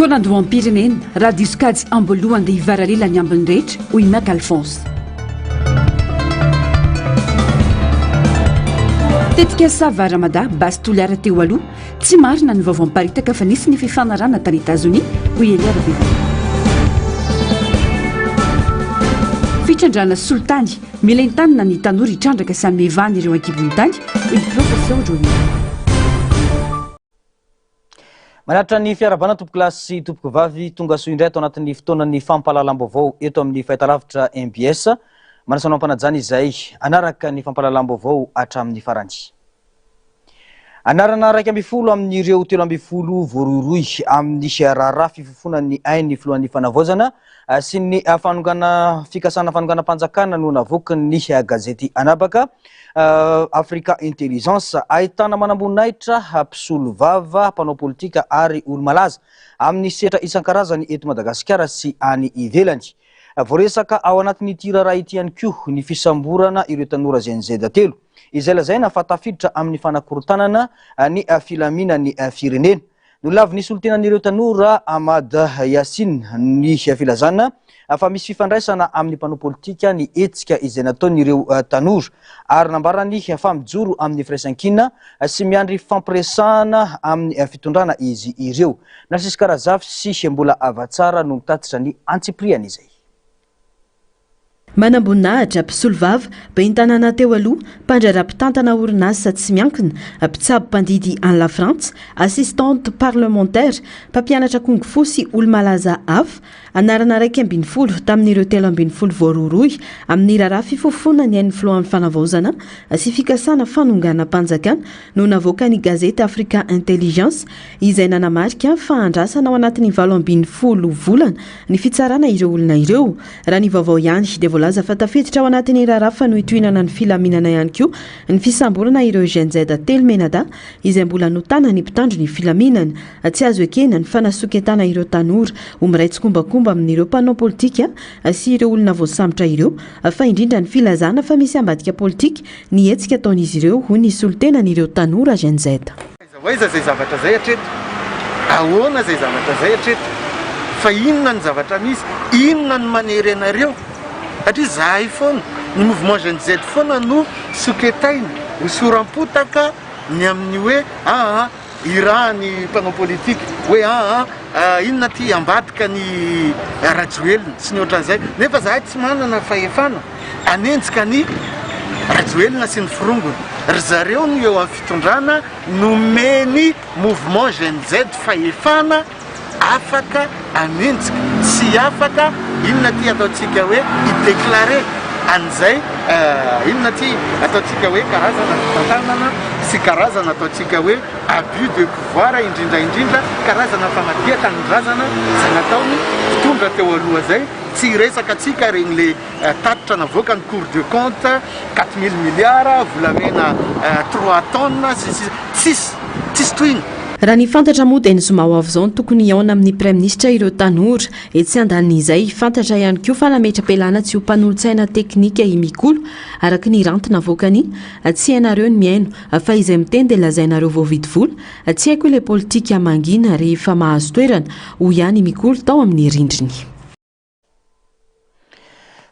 Fikaonandoham-pirenena, raha diso kajy am-boalohany dia hivaralila ny ambiny rehetra, hoy Maka Alphonse. Tetikasa Vara Mada, Base Toliara teo aloha, tsy marina ny vaovao miparitaka fa nisy ny fifanarahana tany Etazonia, hoy Elia Rabevahiny. Fitrandrahana solitany, mila entanina ny tanora hitrandraka sy hanome vahana ireo ankibon'ny tany, hoy ny Professeur Johnny. Manatitra ny fiarahabana tompokolahy sy tompokovavy, tonga soa indray ato anatin'ny fotoanan'ny fampahalalam-baovao eto amin'ny fahitalavitra mbs. Manasa anao am-panajana izay hanaraka ny fampahalalam-baovao hatramin'ny farany. Anarana 11 amin'ireo 13 voarohirohy amin'ny raharaha fifofoana ny ain'ny filohan'ny fanavaozana sy ny fanongana fikasana fanonganam-panjakana no navoakan'ny gazety anabaka Africa Intelligence. Ahitana manamboninahitra, mpisolovava, mpanao politika ary olo-malaza amin'ny sehatra isan-karazany eto Madagasikara sy any ivelany. Voaresaka ao anatin'ity raharaha ity ihany koa ny fisamborana ireo tanora Gen Z telo, izay lazaina fa tafiditra amin'ny fanakorontanana ny filaminan'ny firenena. Nolavin'ny solontenan'ireo tanora Ahmad Yassine ny filazana fa misy fifandraisana amin'ny mpanao politika ny hetsika izay nataon'ireo tanora ary nambarany fa mijoro amin'ny firaisankina sy miandry fifampiresahana amin'ny fitondrana izy ireo. Narcisque Razafy sy Mbola Havatsara no mitatitra ny antsipiriany izay. Manamboninahitra, mpisolovava, ben'ny tanàna teo aloha, mpandraharaha mpitantana orinasa tsy miankina, mpitsabo mpandidy any Lafrantsa, assistante parlementaire, mpampianatra kung fu sy olo-malaza hafa, anarana 11 tamin'ireo 13 voarohirohy amin'ny raharaha fifofoana ny ain'ny filohan'ny fanavaozana sy fikasana fanonganam-panjakana no navoakan'ny gazety Africa Intelligence izay nanamarika fa andrasana ao anatin'ny 18 volana ny fitsarana ireo olona ireo. Raha ny vaovao ihany dia voalaza fa tafiditra ao anatin'ny raharaha fanohintohinana ny filaminana ihany koa ny fisamborana ireo Gen Z telo menadahy izay mbola notanan'ny mpitandro ny filaminana. Tsy azo ekena ny fanasoketana ireo tanora ho miray tsikombakomba amin'ireo mpanao politika sy ireo olona voasambotra ireo fa indrindra ny filazana fa misy ambadika politika ny hetsika ataon'izy ireo, hoy ny solontenan'ireo tanora Gen Z. Aiza ho aiza izay zavatra izay hatreto? Ahoana izay zavatra izay hatreto? Fa inona ny zavatra misy? Inona no manery anareo? Satria izahay foana, ny mouvement Gen Z foana no soketaina, hosoram-potaka ny amin'ny hoe aa irahan'ny mpanao politika, hoe aa inona ity ambadika ny Rajoelina sy ny ohatran'izay. Nefa izahay tsy manana fahefana hanenjika ny Rajoelina sy ny forongony. Ry zareo no eo amin'ny fitondrana, nomeny mouvement Gen Z fahefana afaka hanenjika sy afaka inona ity ataontsika hoe hi-declarer an'izay inona ity ataontsika hoe karazana fitantanana sy karazana ataontsika hoe abus de pouvoir indrindra indrindra karazana famadihan-tanindrazana izay nataony mpitondra teo aloha izay. Tsy hiresaka antsika regny le tatitra navoakan'ny cour de compte, 4000 milliards, volamena trois tonnes sy ny sisa, tsisy, tsisy tohiny. Raha ny fantatra moa dia ny zoma ho avy izao no tokony hihaona amin'ny Praiminisitra ireo tanora. Etsy andanin'izay, fantatra ihany koa fa nametra-pialana tsy ho mpanolotsaina teknika i Mikolo, araka ny ranty navoakany. Tsy hainareo ny mihaino, fa izay miteny dia lazainareo voavidy vola. Tsy haiko ilay politika mangina rehefa mahazo toerana, hoy ihany i Mikolo tao amin'ny rindriny.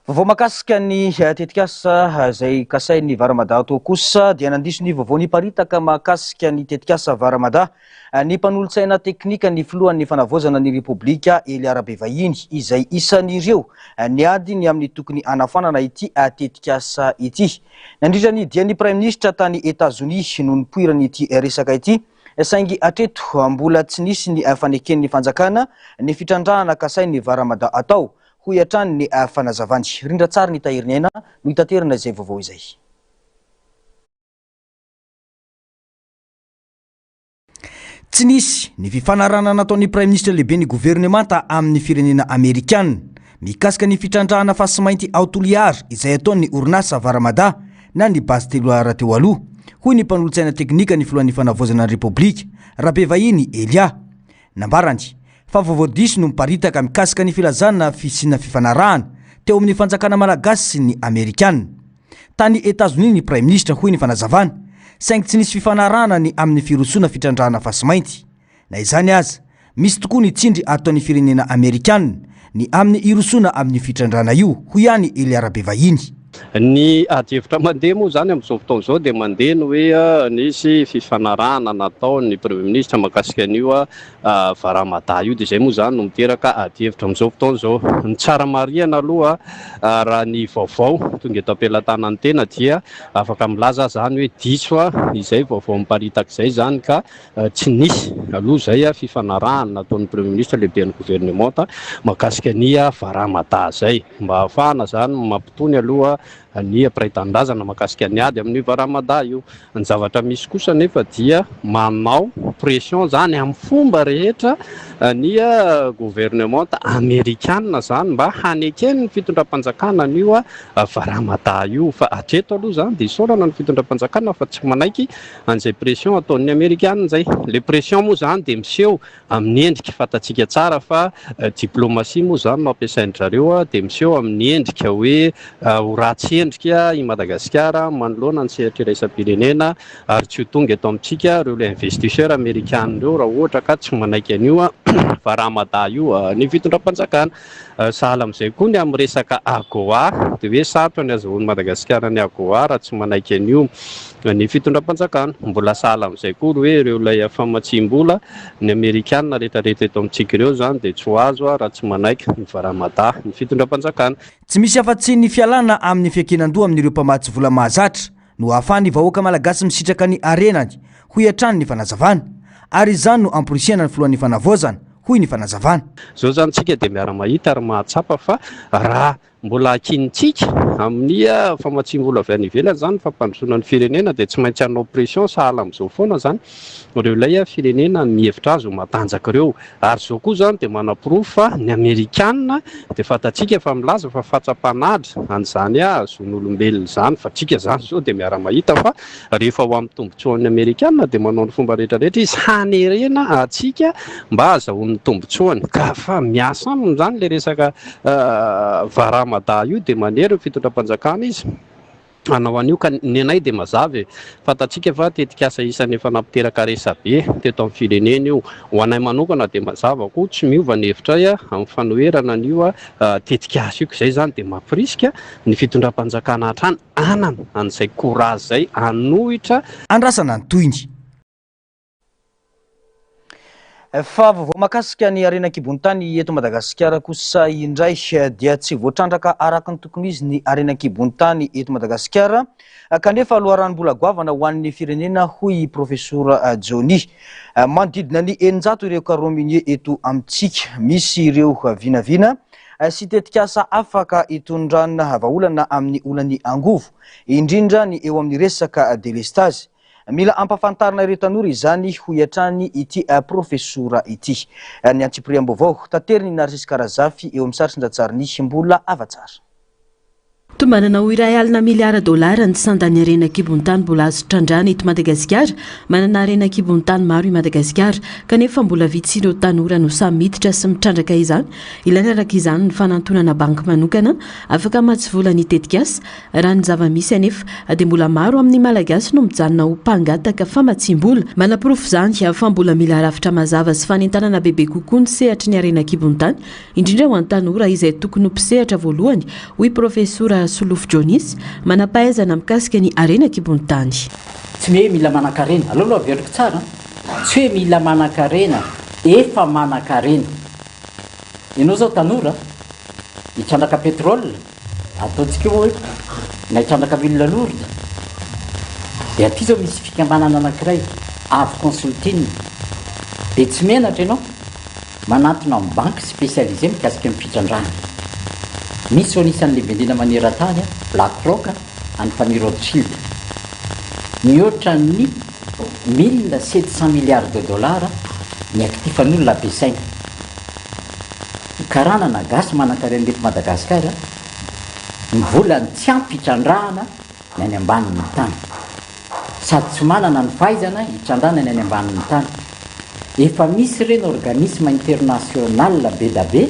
Vaovao mahakasika ny tetikasa izay kasain'ny Vara Mada atao kosa dia nandiso ny vaovao niparitaka mahakasika ny tetikasa Vara Mada ny mpanolotsaina teknika ny filohan'ny fanavaozana ny Repoblika Elia Rabevahiny izay isan'ireo niady ny amin'ny tokony hanafoanana ity tetikasa ity. Nandritra ny dian'ny Praiminisitra tany Etazonia no nipoiran'ity resaka ity. Saingy hatreto mbola tsy nisy ny faneken'ny fanjakana ny fitrandrahana kasain'ny Vara Mada atao, hoy hatrany ny fanazavany. Rindrantsary ny Tahiriniaina no hitaterana izay vaovao izay. Tsy nisy ny fifanarahana nataon'ny Praiminisitra lehiben'ny governemanta amin'ny firenena amerikana mikasika ny fitrandrahana fasimainty ao Toliara izay ataon'ny orinasa Vara Mada na ny Base Toliara teo aloha, hoy ny mpanolotsaina teknika ny filohan'ny fanavaozana ny Repoblika, Rabevahiny Elia. Nambarany fa vaovao diso no miparitaka mikasika ny filazana fisiana fifanarahana teo amin'ny fanjakana malagasy sy ny amerikana. Tany Etazonia ny praiminisitra, hoy ny fanazavana, saingy tsy nisy fifanarahana ny amin'ny firosoana fitrandrahana fasimainty. Na izany aza, Misy tokoa ny tsindry ataon'ny firenena amerikanina ny amin'ny hirosoana amin'io fitrandrahana io, hoy ihany Elia Rabevahiny. Ny adihevitra mandeha moa izany amin'izao fotoana izao dia mandeha ny hoe nisy fifanarahana nataon'ny Premier ministre mahakasika an'io Varamada io dia izay moa izany no miteraka adihevitra amin'izao fotoana izao. Ny tsara marihana aloha raha ny vaovao tonga eto am-pelatanan'ny tena dia afaka milaza aho izany hoe diso izay vaovao miparitaka izay izany ka Tsy nisy aloha izay fifanarahana nataon'ny Premier Ministre lehiben'ny governemanta mahakasika ny Varamada izay. Mba hahafahana izany mampitony aloha ny mpiray tanindrazana mahakasika ny ady amin'io Varamada io. Ny zavatra misy kosa anefa dia manao pression izany amin'ny fomba rehetra ny governemanta amerikana izany mba haneken'ny fitondram-panjakana an'io Varamada io. Fa hatreto aloha izany dia isaorana ny fitondram-panjakana fa tsy manaiky an'izay pression ataon'ny amerikana izay. Le pression moa izany dia miseho amin'ny endrika fantatsika tsara fa diplomatie moa izany no ampiasain-dry zareo dia miseho amin'ny endrika hoe ho ratsy endrika i Madagasikara manoloana ny sehatra iraisam-pirenena ary tsy ho tonga eto amintsika ireo le investisseur amerikana ireo raha ohatra ka tsy manaiky an'io varamada io ny fitondram-panjakana. Sahala amin'izay koa ny amin'ny resaka AGOA, dia hoe sarotra ny azahoan'i Madagasikara ny AGOA raha tsy manaiky an'io ny fitondram-panjakana. Mbola sahala amin'izay koa ny hoe ireo ilay famatsiam-bola ny Amerikana rehetrarehetra eto amintsika ireo izany dia tsy ho azo raha tsy manaiky ny Varamada ny fitondram-panjakana. Tsy misy afa-tsy ny fialana amin'ny fiankinan-doha amin'ireo mpamatsy vola mahazatra no ahafahan'ny vahoaka malagasy misitraka ny harenany, hoy hatrany ny fanazavana. Ary izany no amporisihana ny filohan'ny fanavaozana, hoy ny fanazavana. Izao izany tsika dia miara-mahita ary mahatsapa fa raha mbola ankinintsika amin'ny famatsiam-bola avy any ivelany izany ny fampandrosoana ny firenena dia tsy maintsy hanao pression sahala amin'izao foana izany ireo ilay firenena mihevitra azy ho matanjaka ireo. Ary izao koa izany dia manaporofo fa ny Amerikana dia fantatsika fa milaza fa fatsa-panadra an'izany zon'olombelona izany fa tsika izany izao dia miara-mahita fa rehefa ho amin'ny tombotsoan'ny Amerikana dia manao ny fomba rehetra rehetra izy hanerena antsika mba hazahoany ny tombotsoany ka fa miasa aminy izany ilay resaka varamada io dia manery ny fitondram-panjakana izy hanao an'io ka ny anay dia mazava e! Fantatsika fa tetikasa isan'ny efa nampiteraka resabe teto amin'ny firenena io. Ho anay manokana dia mazava koa tsy miova ny hevitray amin'ny fanoherana an'io tetikasa io ka izay izany dia mampirisika ny fitondram-panjakana hatrany hanana an'izay courage izay hanohitra Andrasana ny tohiny. Fa vaovao mahakasika ny harena an-kibon'ny tany eto Madagasikara kosa indray dia tsy voatrandraka araka ny tokony izy ny harena an-kibon'ny tany eto Madagasikara kanefa loharanom-bola goavana ho an'ny firenena hoy i Profesora Johnny. Manodidina ny 600 ireo carreaux miniers eto amintsika. Misy ireo vinavina sy tetikasa afaka hitondrana vahaolana amin'ny olan'ny angovo, indrindra ny eo amin'ny resaka delestazy. Mila ampahafantarina ireo tanora izany, hoy hatrany ity profesora ity. Ny antsipiriam-baovao, taterin'i Narcisse Karazafy eo amin'ny sary sy ny an-tsarin'i Mbola Havatsara. Tombanana ho 1 alina miliara dolara ny sandan'ny harena an-kibon'ny tany mbola azo trandrahana eto Madagasikara. Manana harena an-kibon'ny tany maro i Madagasikara, kanefa mbola vitsy ireo tanora no samy miditra sy mitrandraka izany. Ilaina araka izany ny fanantonana banky manokana afaka hamatsy vola ny tetikasa. Raha ny zava-misy anefa dia mbola maro amin'ny Malagasy no mijanona ho mpangataka famatsiam-bola. Manaporofo izany fa mbola mila rafitra mazava sy fanentanana bebe kokoa ny sehatry ny harena an-kibon'ny tany, indrindra ho an'ny tanora izay tokony ho mpisehatra voalohany, hoy Profesora Solofo Jonis, manam-pahaizana mikasika ny harena an-kibon'ny tany. Tsy hoe mila manankarena, aleo aloha averiko tsara an, tsy hoe mila manankarena, efa manankarena. Ianao izao tanora, hitrandraka pétrole, Ataontsika hoe na hitrandraka huile lourde dia aty zao misy fikambanana anankiray Avo Consulting dia tsy menatra ianao manantona amin'ny banky spécialisée mikasika ny fitrandrahana. Misy zao anisan'ny lehibe indrindra maneran-tany Black Rock an'ny famille Rothschild. Mihoatra ny 1700 milliards de dollars ny actif an'olona ampiasaina. Karana na gasy manankarena eto Madagascar ny volany tsy ampy hitrandrahana ny any ambanin'ny tany. Sady tsy manana ny fahaizana hitrandrahana ny any ambanin'ny tany. Efa misy ireny organisme international be da be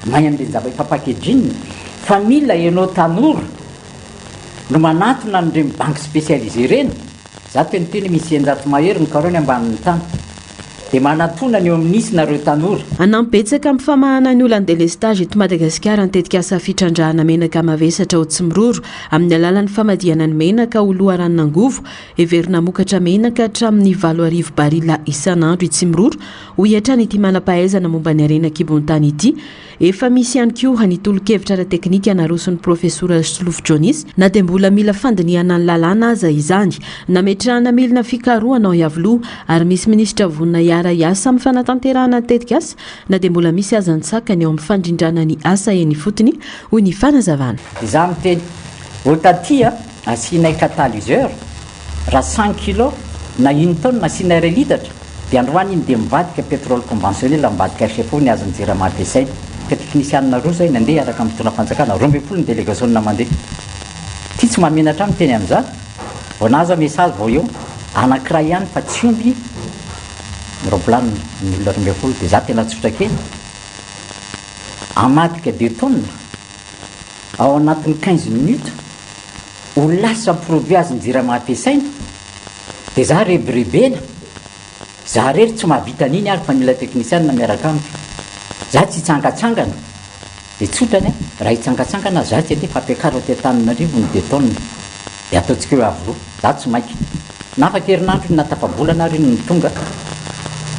mahay an'ireny zava efa packaging fa mila enao tanora no manatona an'ireny banque spécialisée ireny. Za teniteny misy 600 mahery ny carreau ny ambanin'ny tany. Dia manatona ny eo amin'ny nisy nareo tanora. Hanampy betsaka amin'ny famahana ny olan'ny delestazy eto Madagasikara ny tetikasa fitrandrahana menaka mavesatra ao Tsimiroro amin'ny alalan'ny famadihana ny menaka ho loharanon'angovo. Heverina hamokatra menaka hatramin'ny 8000 barila isan'andro i Tsimiroro, hoy hatrany ity manam-pahaizana momba ny harena an-kibon'ny tany ity. Efa misy ihany koa ny tolo-kevitra ara-teknika naroson'ny Profesora Solofo Johnys, na dia mbola mila fandinihana ny lalàna aza izany. Nametrahana milina fikarohana ao Iavoloha ary misy minisitra vonona hiara-hiasa amin'ny fanatanterahana ny tetikasa na dia mbola misy aza ny sakana eo amin'ny fandrindrana ny asa eny ifotony, hoy ny fanazavana. Izaho miteny, vao taty a, asianay catalyseur, raha 100 kilos na une tonne asianay iray litatra, Dia androany iny dia mivadika pétrole conventionnel mivadika HFO ny azon'ny jirama ampiasaina. Ka teknisianina roa izay nandeha hiaraka amin'ny mpitondra fanjakana, 12 ny delegasionina mandeha. Ity tsy mahamenatra ahy miteny an'izany. Vao nahazo aho message vao eo, anankiray ihany fa tsy omby ny roplanina ny olona 12. Dia za tena tsotra kely, hamadika deux tonnes ao anatin'ny 15 minutes ho lasa produit azon'ny jirama ampiasaina. Dia za rebirebena, za rery tsy mahavita an'iny ary fa mila teknisianina miaraka amiko. Za tsy hitsangatsangana, dia tsotra ny ahy, raha hitsangatsangana za tsy aty fa ampiakaro aty Antananarivo ny deux tonnes, dia ataontsika eo Iavoloha, za tsy maika. Na afaka herinandro iny na tapa-bolana ary iny no tonga,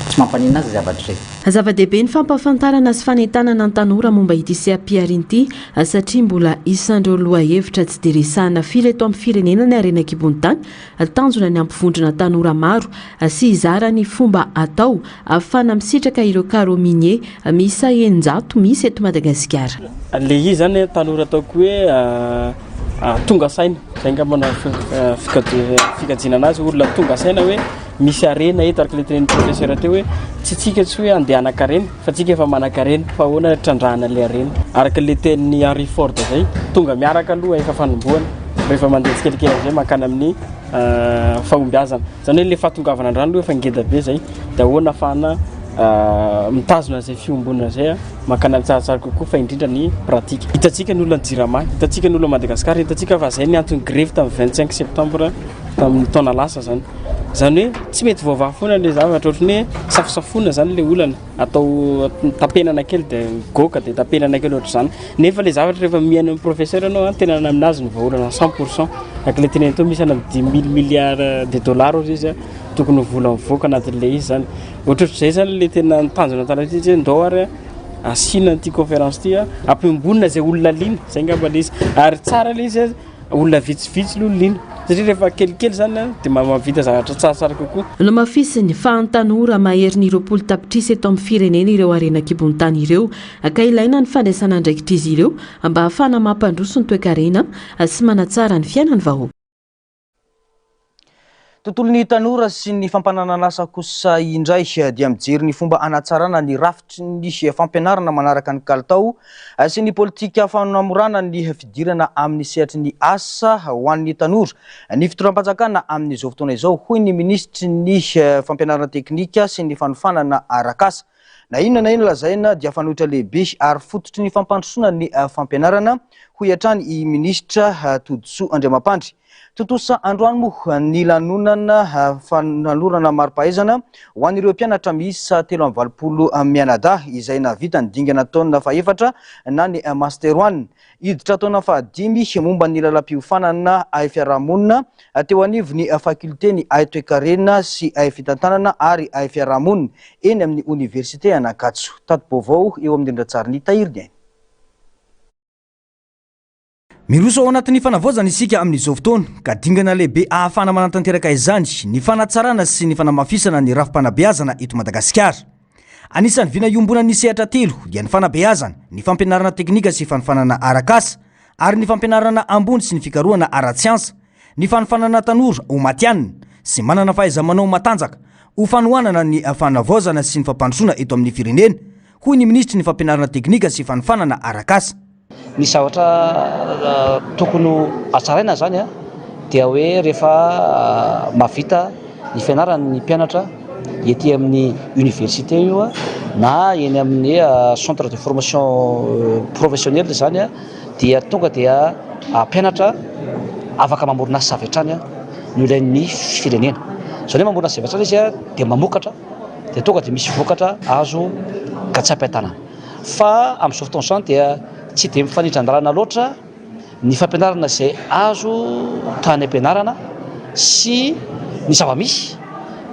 tsy mampaninona azy zavatra izay. Zava-dehibe ny fampahafantarana sy fanentanana ny tanora momba ity seha-pihariana ity satria mbola isan'ireo lohahevitra tsy dia resahana firy eto amin'ny firenena ny harena an-kibon'ny tany. Tanjona ny hampivondrona tanora maro sy hizara ny fomba atao ahafahana misitraka ireo carreaux miniers miisa 600 misy eto Madagasikara. Le izy zany tanora ataoko hoe tonga saina, zay angamba no fikajiana anazy, olona tonga saina hoe misy harena eto, araka le tenenin'ny professeur teo hoe tsy tsika tsy hoe andeha hanan-karena fa tsika efa manan-karena fa ahoana trandrahana le harena, araka le tenin'i Henry Ford zay, tonga miaraka aloha efa fanombohana, rehefa mandeha tsikelikely amizay mankany amin'ny fahombiazana, zany hoe le fahatongavana androany aloha efa ngeda be zay, de ahoana ahafahana mitazona an'izay fiombonana zay mankany amin'ny tsaratsara kokoa fa indrindra ny pratique. Hitantsika ny olan'ny jirama, hitantsika ny olan'i Madagasikara, hitantsika fa zay ny antony grevy tamin'ny 25 septembre tamin'ny taona lasa zany. Zany hoe tsy mety voavaha foana le zavatra, ohatran'ny hoe safosafoana zany le olana, atao tapenana kely de migoaka de tapenana kely ohatr'izany. Nefa le zavatra rehefa mihaino amin'ny professeur ianao an, tena aminazy ny vahaolana 100 pour cent. Araka le teneniny teo misy ana 10 000 milliards de dollars ozy izy an, tokony ho vola mivoaka anatin'le izy zany. Ohatrohatr'izay zany le tena tanjona tanaty izy hoe ndao ary asiana an'ity conférence ity an, ampiombonina izay olona liana, zay angamba le izy. Ary tsara le izy olona vitsivitsy aloha liana satria rehefa kelikely zany an dia mba mahavita zavatra tsaratsara kokoa. Nohamafisiny fa ny tanora maherin'ny 20 tapitrisa eto amin'ny firenena ireo harena an-kibon'ny tany ireo ka ilaina ny fandraisana andraikitr'izy ireo mba hahafahana mampandroso ny toekarena sy manatsara ny fiainan'ny vahoaka. Tontolon'ny tanora sy ny fampananan'asa kosa indray dia mijery ny fomba hanatsarana ny rafitry ny fampianarana manaraka ny kalitao sy ny politika fanamorana ny fidirana amin'ny sehatry ny asa ho an'ny tanora ny fitondram-panjakana amin'izao fotoana izao, hoy ny minisitry ny fampianarana teknika sy ny fanofanana arak'asa. Na inona na inona lazaina dia fanoitra lehibe ary fototry ny fampandrosoana ny fampianarana, hoy hatrany i minisitra Todisoa Andriamampandry. Tontosa androany moa ny lanonana fanolorana mari-pahaizana ho an'ireo mpianatra miisa 83 mianadahy izay nahavita ny dingana taona fahefatra na ny Master One. Hiditra taona fahadimy momba ny lalam-piofanana haifiarahamonina teo anivon'ny fakiolten'ny haitoekarena sy haifitantanana ary haifiarahamonina eny amin'ny oniversite an'Ankatso. Tati-baovao eo amin'ny rindran-tsarin'i Tahiry Ny Aina. Miroso ao anatin'ny fanavaozana isika amin'izao fotoana, ka dingana lehibe ahafahana manatanteraka izany ny fanatsarana sy ny fanamafisana ny rafi-panabeazana eto Madagasikara. Anisan'ny vina iombonan'ny sehatra telo dia ny fanabeazana, ny fampianarana teknika sy fanofanana arak'asa, ary ny fampianarana ambony sy ny fikarohana ara-tsiansa, ny fanofanana tanora ho matihanina sy manana fahaiza-manao matanjaka ho fanohanana ny fanavaozana sy ny fampandrosoana eto amin'ny firenena, hoy ny minisitry ny fampianarana teknika sy fanofanana arak'asa. Ny zavatra tokony ho hatsaraina zany dia hoe rehefa mahavita ny fianarany ny mpianatra ety amin'ny université io na eny amin'ny centre de formation professionnelle zany dia tonga dia mpianatra afaka mamorona asa avy hatrany no ilain'ny firenena. Izany hoe mamorona asa avy hatrany izy dia mamokatra. dia tonga dia misy vokatra azo katsapain-tanana. Fa amin'izao fotoana izao dia tsy dia mifanindran-dalana loatra ny fampianarana izay azo tany am-pianarana sy ny zava-misy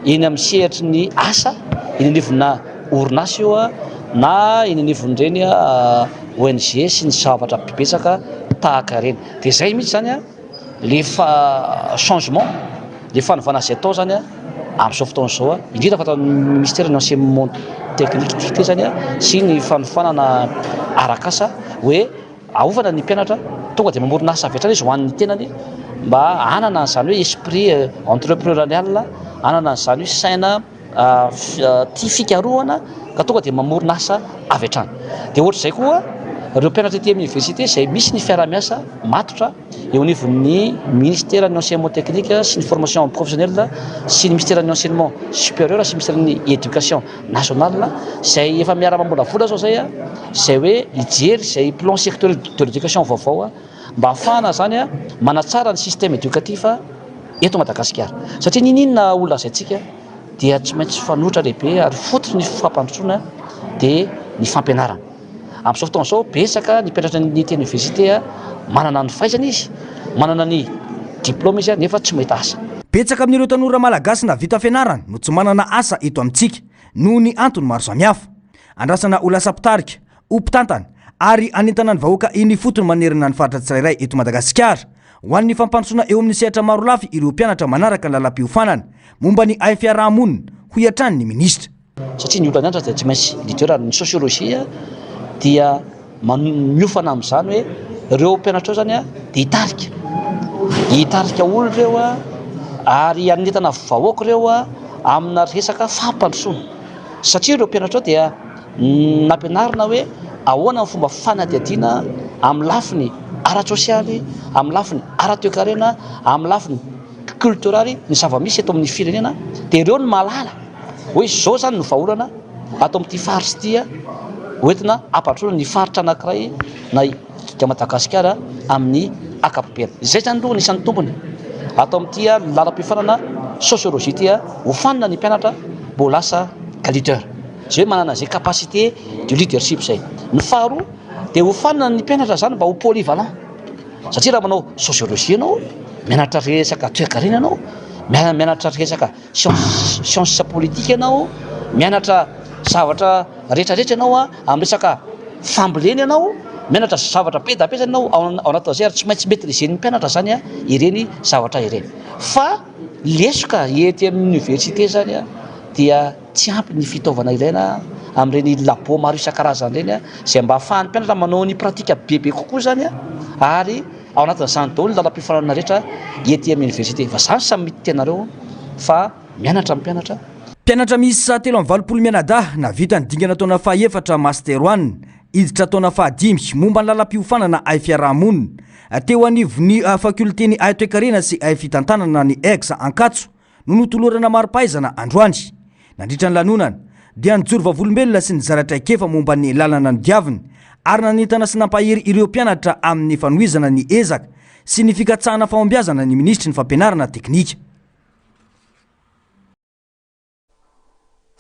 eny amin'ny sehatry ny asa eny anivona orinasa io na eny anivon'ireny ONG sy ny zavatra betsaka tahaka ireny. Dia izay mihitsy izany le fa changement, le fanovana izay atao izany amin'izao fotoana izao, indrindra fa ataon'ny ministeran'ny enseignement technique ity izany sy ny fanofanana arak'asa hoe Aovana ny mpianatra, tonga dia mamorona asa avy hatrany izy ho an'ny tenany mba hanana an'izany hoe esprit entrepreneurial, hanana an'izany hoe saina tia fikarohana ka tonga dia mamorona asa avy hatrany. Dia ohatr'izay koa ireo mpianatra ety amin'ny université izay misy ny fiaraha-miasa matotra eo anivon'ny ministeran'ny enseignement technique sy ny formation professionnelle sy ny ministeran'ny enseignement supérieur sy ny ministeran'ny éducation nationale izay efa miara-mamolavola zao zay izay hoe hijery izay plan sectoriel de l'éducation vaovao mba hahafahana zany manatsara ny système éducatif eto Madagasikara satria n'inon'inona olona lazaintsika dia tsy maintsy fanoitra lehibe ary fototry ny fampandrosoana dia ny fampianarana. Amin'izao fotoana izao betsaka ny mpianatra ny ety université manana ny fahaizana izy, manana ny diplôme izy nefa tsy mahita asa. Betsaka amin'ireo tanora malagasy nahavita fianarana no tsy manana asa eto amintsika noho ny antony maro samihafa. Andrasana ho lasa mpitarika, ho mpitantana ary hanentana ny vahoaka eny ifotony manerana ny faritra tsirairay eto Madagasikara ho an'ny fampandrosoana eo amin'ny sehatra marolafy ireo mpianatra manaraka ny lalam-piofanana momba ny haifiarahamonina, hoy hatrany ny minisitra. Satria ny olona nianatra dia tsy maintsy leader ary ny sociologie dia miofana amin'izany hoe ireo mpianatra ireo zany dia hitarika, hitarika olona ireo ary hanentana vahoaka ireo amina resaka fampandrosoana satria ireo mpianatra ireo dia nampianarina hoe ahoana ny fomba fanadihadiana amin'ny lafiny ara-tsosialy, amin'ny lafiny ara-toekarena, amin'ny lafiny culturel ny zava-misy eto amin'ny firenena dia ireo no mahalala hoe izao izany no vahaolana ato amin'ity faritra ity hoentina hampandrosoana ny faritra anankiray na i Madagasikara amin'ny ankapobeny. Izay izany aloha anisan'ny tombony ato amin'ity lalam-piofanana sociologie ity, hofanina ny mpianatra mba ho lasa leader, izay hoe manana izay capacité de leadership izay. Ny faharoa dia hofanina ny mpianatra izany mba ho polyvalent. Satria raha manao sociologie ianao, mianatra resaka toekarena ianao, mianatra resaka science science politique ianao, mianatra zavatra rehetrarehetra ianao a, amin'ny resaka fambolena ianao, mianatra zavatra be dia be zany ianao ao anatin'izay ary tsy maintsy maitriser-n'ny mpianatra zany a ireny zavatra ireny. Fa lesoka ety amin'ny université zany a dia Tsy ampy ny fitaovana ilaina amin'ireny labo maro isan-karazany ireny izay mba ahafahan'ny mpianatra manao ny pratika bebe kokoa izany ary ao anatin'izany daholo ny lalam-piofanana rehetra ety amin'ny oniversite. Fa izany samy mety tianareo fa mianatra ny mpianatra. Mpianatra miisa 83 mianadahy nahavita ny dingana taona fahaefatra Master One, hiditra taona fahadimy momba ny lalam-piofanana haifiarahamonina teo anivon'ny fakiolten'ny haitoekarena sy haifitantanana ny Ex Ankatso no notolorana mari-pahaizana androany. Nandritra ny lanonana, dia nijoro vavolombelona sy nizara traikefa momba ny lalana nodiaviny ary nanentana sy nampahery ireo mpianatra amin'ny fanohizana ny ezaka sy ny fikatsahana fahombiazana ny minisitry ny fampianarana teknika.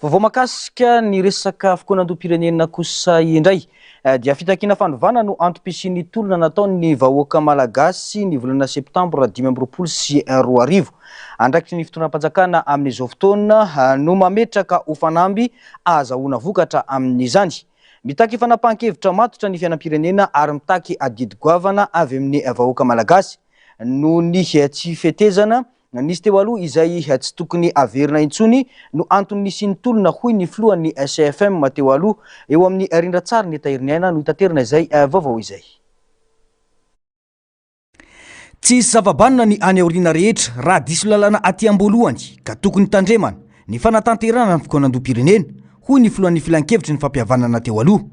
Vaovao mahakasika ny resaka fikaonandoham-pirenena kosa indray dia fitakiana fanovana no antom-pisian'ny tolona nataon'ny vahoaka malagasy ny volana septambra 2025. Andraikitry ny fitondram-panjakana amin'izao fotoana no mametraka ho fanamby ahazahoana vokatra amin'izany. Mitaky fanapahan-kevitra matotra ny fiainam-pirenena ary mitaky adidy goavana avy amin'ny vahoaka malagasy noho ny tsy fetezana Nisy teo aloha izay tsy tokony haverina intsony no antony nisian'ny tolona hoy ny filohan'ny CFM teo aloha. Eo amin'ny rindran-tsary ny Tahiriniaina no hitaterana izay vaovao izay. Tsy hisy zava-banona ny any aoriana rehetra raha diso lalana aty am-boalohany ka tokony tandremana ny fanatanterahana ny fikaonandoham-pirenena, hoy ny filohan'ny filankevitry ny fampihavanana teo aloha.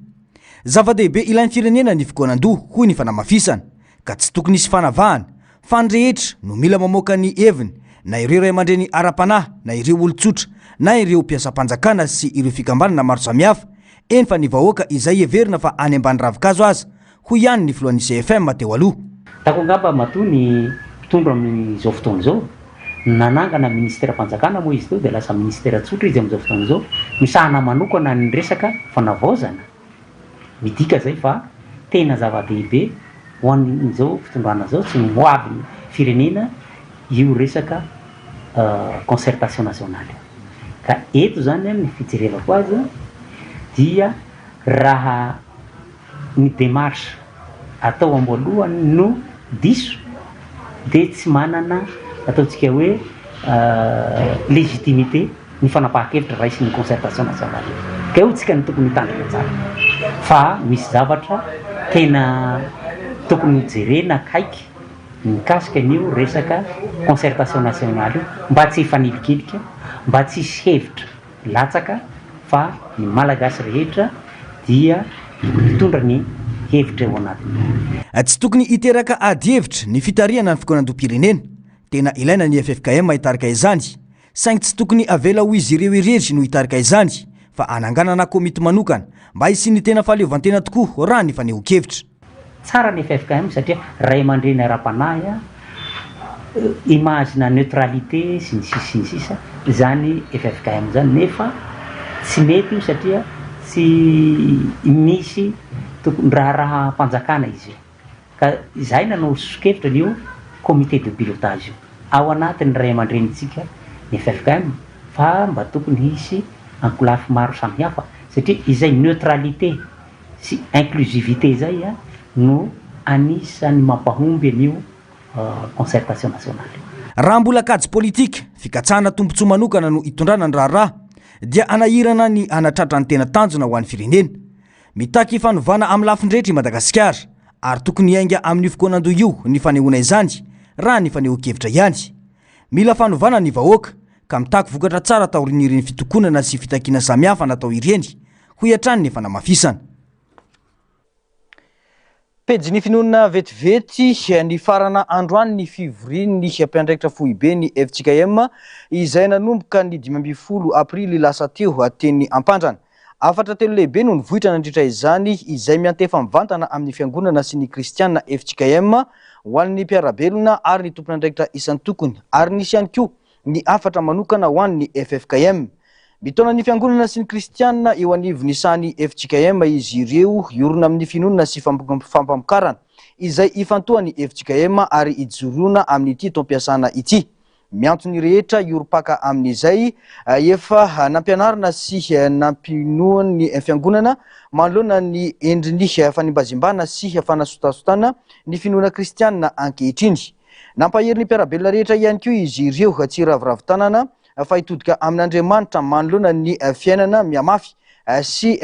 Zava-dehibe ilain'ny firenena ny fikaonandoha, hoy ny fanamafisana, ka tsy tokony hisy fanavahana Fa ny rehetra no mila mamoaka ny heviny, na ireo ray aman-dreny ara-panahy, na ireo olon-tsotra, na ireo mpiasam-panjakana sy ireo fikambanana maro samihafa, eny fa ny vahoaka izay heverina fa any ambany ravinkazo aza, hoy ihany ny filohan'ny CFM teo aloha. Tako angamba matoa ny mpitondra amin'izao fotoana izao. Nanangana ministeram-panjakana moa izy teo dia lasa ministera tsotra izy amin'izao fotoana izao, misahana manokana ny resaka fanavaozana. Midika izay fa tena zava-dehibe ho an'izao fitondrana izao sy ny ho avin'ny firenena io resaka concertation nationale io. Ka eto izany ny fijerevako azy dia raha ny démarche atao amboalohany no diso dia tsy manana ataontsika hoe légitimité ny fanapahan-kevitra raisin'ny concertation nationale io. Ka eo tsika no tokony hitandrina tsara fa misy zavatra tena tokony ho jerena akaiky mikasika an'io resaka concertation nationale io mba tsy hifanilikilika, mba tsy hisy hevitra latsaka fa ny Malagasy rehetra dia mitondra ny hevitra eo anatiny. Tsy tokony hiteraka adihevitra ny fitarihana ny fikaonandoham-pirenena. Tena ilaina ny ffkm hitarika izany, saingy tsy tokony avela ho izy ireo irery no hitarika izany fa hananganana komity manokana mba hisian'ny tena fahaleovantena tokoa raha ny fanehoan-kevitra. Tsara ny ffkm satria ray aman-dreny ara-panahy, image-na neutralité sy ny sisa sy ny sisa izany ffkm izany nefa tsy mety io satria tsy misy tokony raharaham-panjakana izy io ka izahay nanao soso-kevitra an'io comité de pilotage io ao anatin'ny ray aman-drenintsika ny ffkm fa mba tokony hisy ankolafy maro samihafa satria izay neutralité sy inclusivité izay no anisan'ny mampahomby an'io concertation nationale io. Raha mbola kajy politika, fikatsahana tombontsoa manokana no itondrana ny raharaha, dia hanahirana ny hanatratra ny tena tanjona ho an'ny firenena. Mitaky fanovana amin'ny lafiny rehetra i Madagasikara, ary tokony hiainga amin'io fikaonandoha io ny fanehoana izany, raha ny fanehoan-kevitra ihany. Mila fanovana ny vahoaka, ka mitaky vokatra tsara taorian'ireny fitokonana sy fitakiana samihafa natao ireny, hoy hatrany ny fanamafisana. Pejin'ny finoana vetivety, nifarana androany ny fivorian'ny mpiandraikitra foibe ny fjkm izay nanomboka ny 15 aprily lasa teo teny Ampandrana. Hafatra telo lehibe no nivoitra nandritra izany izay miantefa mivantana amin'ny fiangonana sy ny kristiana fjkm ho an'ny mpiara-belona ary ny tompon'andraikitra isan-tokony ary nisy ihany koa ny hafatra manokana ho an'ny ffkm. Mitaona ny fiangonana sy ny kristiana eo anivon'ny sahan'ny fjkm izy ireo hiorina amin'ny finoana sy fampamokarana izay ifantohan'ny fjkm ary ijoroana amin'ity taom-piasana ity. Miantso ny rehetra hiorim-paka amin'izay efa nampianarina sy nampinoan'ny Fiangonana manoloana ny endriny fanimbazimbana sy fanasotasotana ny finoana kristiana ankehitriny. Nampahery ny mpiara-belona rehetra ihany koa izy ireo tsy hiraviravy tanana fa hitodika amin'Andriamanitra manoloana ny fiainana mihamafy sy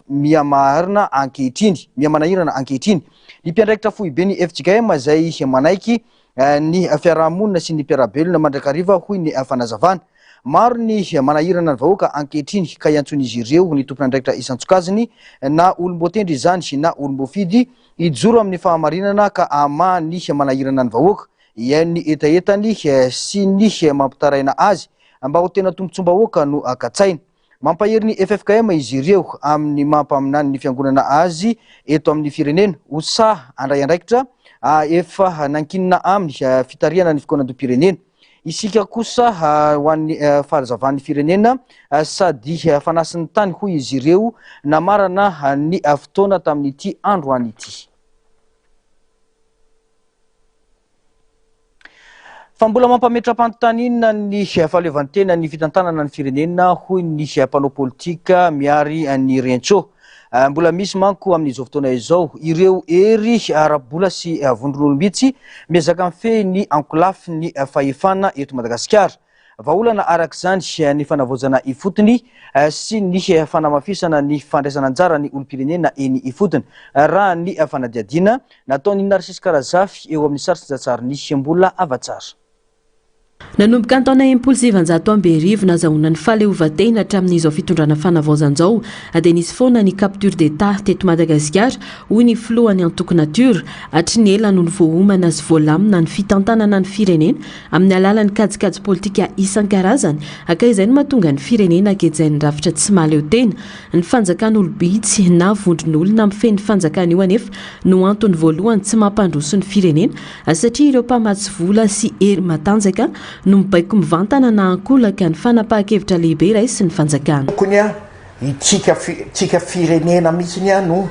mihamarina ankehitriny, mihamanahirana ankehitriny. Ny mpiandraikitra foiben'ny fjkm izay manaiky ny fiarahamonina sy ny mpiara-belona mandrakariva, hoy ny fanazavana. Maro ny manahirana ny vahoaka ankehitriny ka iantsoan'izy ireo ny tompon'andraikitra isan-tsokajiny na olom-boatendry izany na olom-boafidy hijoro amin'ny fahamarinana ka hamaha ny manahirana ny vahoaka, hihaino ny hetahetany sy ny mampitaraina azy mba ho tena tombontsoam-bahoaka no katsaina. Mampahery ny ffkm izy ireo amin'ny maha mpaminany ny fiangonana azy eto amin'ny firenena ho sahy handray andraikitra efa nankinina aminy fitarihana ny fikaonandoham-pirenena. Isika kosa ho an'ny fahazavan'ny firenena sady fanasin'ny tany hoy izy ireo namarana ny fotoana tamin'ity androany ity. Fa mbola mampametra-panontaniana ny fahaleovantenan'ny fitantanana ny firenena, hoy ny mpanao politika Miary ny Rencho. Mbola misy manko amin'izao fotoana izao ireo hery ara-bola sy vondron'olom-bitsy miezaka mifehy ny ankolafin'ny fahefana eto Madagasikara. Vahaolana araka izany ny fanavaozana ifotony sy ny fanamafisana ny fandraisana anjara ny olom-pirenena eny ifotony, raha ny fanadihadiana nataon'i Narcisse Karazafy eo amin'ny sary sy ny tsarin'i Mbola Havatsara. Nanomboka ny taona 1960 nazahoana ny fahaleovantena hatramin'izao fitondrana fanavaozana izao dia nisy foana ny capture d'Etat teto Madagasikara, hoy ny filohan'ny antoko Natiora. Hatry ny ela no voaomana sy voalamina ny fitantanana ny firenena amin'ny alalan'ny kajikajy politika isan-karazany ka izay no mahatonga ny firenena gejain'ny rafitra tsy mahaleo tena. Ny fanjakan'olom-bitsy na vondron'olona mifehy ny fanjakana io anefa no antony voalohany tsy mampandroso ny firenena satria ireo mpamatsy vola sy hery matanjaka no mibaiko mivantana na ankolaka ny fanapahan-kevitra lehibe raisin'ny fanjakana. Tokony itsika tsika firenena mihitsiny no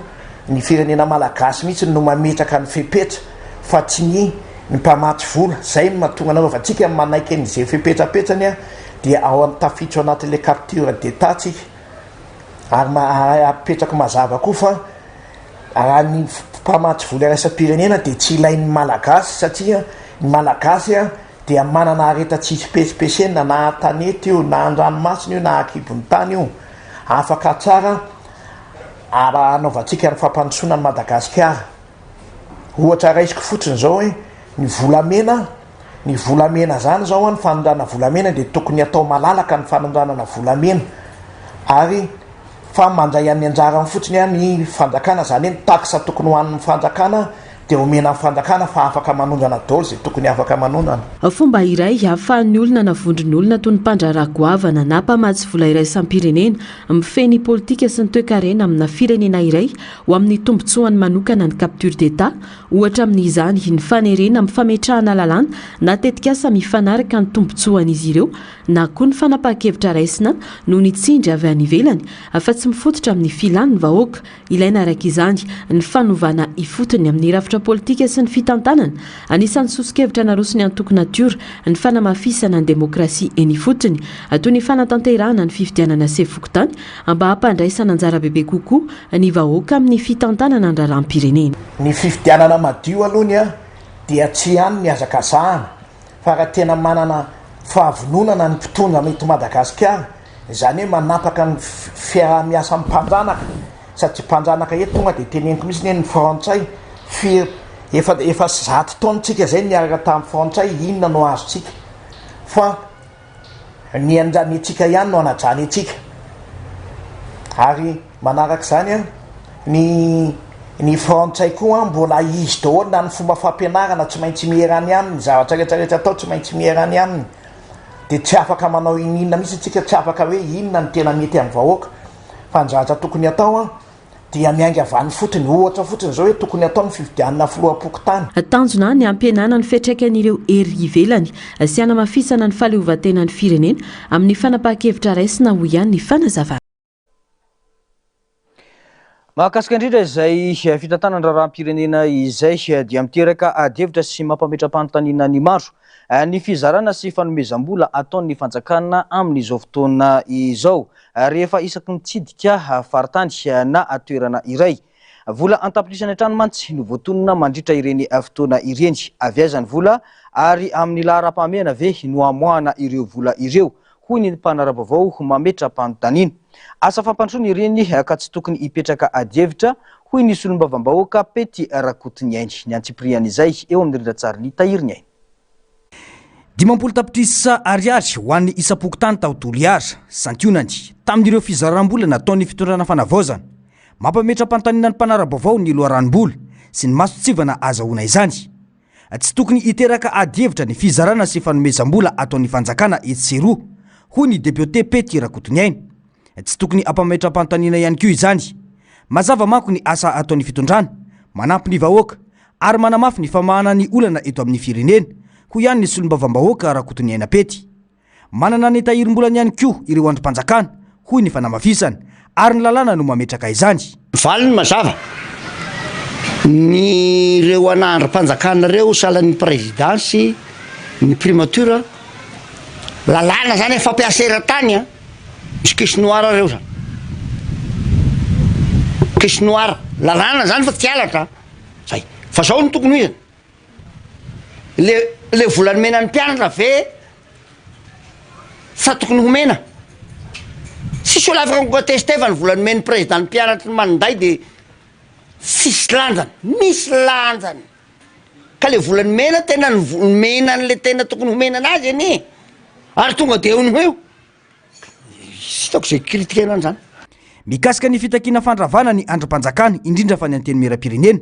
ny firenena malagasy mihitsy no mametraka ny fepetra fa tsy ny ny mpamatsy vola, zay no mahatonga anaovantsika manaiky an'izay fepetrapetrany dia ao tafiditra ao anatin'ilay capture d'Etat tsika ary apetrako mazava koa fa Raha ny mpamatsy vola iraisam-pirenena dia tsy ilain'ny Malagasy satria ny Malagasy dia manana hareta tsy hisy pesipesenina na an-tanety io na an-dranomasina io na an-kibon'ny tany io. Afaka tsara raha hanaovantsika ny fampandrosoana an'i Madagasikara. Ohatra raisiko fotsiny izao hoe ny volamena, ny volamena izany izao ny fanondranana volamena dia tokony atao malalaka ny fanondranana volamena ary fa mandray an'ny anjarany fotsiny an ny fanjakana, zany hoe ny taxe tokony ho an'ny fanjakana dia omena ny fanjakana fa afaka manondrana daholo izay tokony afaka manondrana. Fomba iray ahafahan'ny olona na vondron'olona toy ny mpandraharaha goavana na mpamatsy vola iraisam-pirenena mifehy ny politika sy ny toekarena amina firenena iray ho amin'ny tombontsoany manokana ny capture d'Etat, ohatra amin'izany ny fanerena amin'ny fametrahana lalàna na tetikasa mifanaraka ny tombontsoan'izy ireo na koa ny fanapahan-kevitra raisina noho ny tsindry avy any ivelany fa tsy mifototra amin'ny filan'ny vahoaka. Ilaina araka izany ny fanovana ifotony amin'ny rafitra politika sy ny fitantanana. Anisan'ny soso-kevitra naroson'ny antoko Natiora ny fanamafisana ny demokrasia eny ifotony, toy ny fanatanterahana ny fifidianana sefo fokontany mba hampandraisana anjara bebe kokoa ny vahoaka amin'ny fitantanana ny raharaham-pirenena. Ny fifidianana madio aloha dia tsy ihany ny hazakazahana Fa raha tena manana fahavononana ny mpitondra eto Madagasikara, izany hoe manapaka ny fiaraha-miasa amin'ny mpanjanaka, satria mpanjanaka eto tonga dia teneniko mihitsy hoe ny frantsay, firy, efa efa zato taona tsika izay niaraka tamin'ny frantsay, inona no azontsika? Fa ny an'ny antsika ihany no anajany antsika. Ary manaraka izany an, ny ny frantsay koa mbola izy daholo na ny fomba fampianarana tsy maintsy miera any aminy, zavatra rehetra rehetra atao tsy maintsy miera any aminy. Dia tsy afaka manao ininona mihitsy isika, tsy afaka hoe inona no tena mety amin'ny vahoaka. Fa ny zavatra tokony atao an, dia miainga avy any fotony. Ohatra fotsiny izao hoe tokony hatao ny fifidianana filoham-pokontany. Tanjona ny hampihenana ny fiantraikan'ireo hery ivelany sy hanamafisana ny fahaleovantenan'ny firenena amin'ny fanapahan-kevitra raisina, hoy ihany ny fanazavana. Mahakasika indrindra izay fitantanan-draharaham-pirenena izay dia miteraka adihevitra sy mampametra-panontaniana ny maro ny fizarana sy fanomezam-bola ataon'ny fanjakana amin'izao fotoana izao. rehefa isaky ny mitsidika faritany na toerana iray. Vola an-tapitrisany hatrany mantsy no voatonona mandritra ireny fotoana ireny. Avy aiza ny vola ary amin'ny laharam-pahamehana ve no hamoahana ireo vola ireo? hoy ny mpanara-baovao mametra-panontaniana. Asa fampandrosoana ireny ka tsy tokony hipetraka adihevitra, hoy ny solombavambahoaka Pety Rakotoniaina. Ny antsipirian'izay eo amin'ny rindran-tsarin'i Tahiriniaina. 50 tapitrisa ariary ho an'ny isam-pokontany tao Toliara, santionany, tamin'ireo fizaram-bola nataon'ny fitondrana fanavaozana. Mampametra-panontaniana ny mpanara-baovao ny loharanom-bola sy ny mason-tsivana azahoana izany. Tsy tokony hiteraka adihevitra ny fizarana sy fanomezam-bola ataon'ny fanjakana etsy sy eroa, hoy ny depiote Pety Rakotoniaina. Tsy tokony hampametra-panontaniana ihany koa izany. Mazava manko ny asa ataon'ny fitondrana, manampy ny vahoaka, ary manamafy ny famahana ny olana eto amin'ny firenena, hoy ihany ny solombavambahoaka Rakotoniaina Pety. Manana ny tahirim-bolany ihany koa ireo andrim-panjakana, hoy ny fanamafisana, ary ny lalàna no mametraka izany. Valiny mazava, ny ireo ana andrim-panjakana ireo sahalan'ny prezidansy, ny primature, lalàna zany efa fampiasa eran-tany an, misy caisse noire reo zany, caisse noire, lalàna zany fa tsy halatra an. Zay. Fa zao no tokony ho izany. Le le vola nomena ny mpianatra ve sa tokony homena? Tsisy olona afaka mi-contester fa ny vola nomen'ny président ny mpianatry ny Maninday de tsisy lanjany, misy lanjany. Ka le vola nomena tena nomena an'le tena tokony homena anazy anie. Ary tonga de eo no ho eo. Tsy hitako izay critiquer-na an'izany. Mikasika ny fitakiana fandravana ny andrim-panjakana, indrindra fa ny Antenimierampirenena,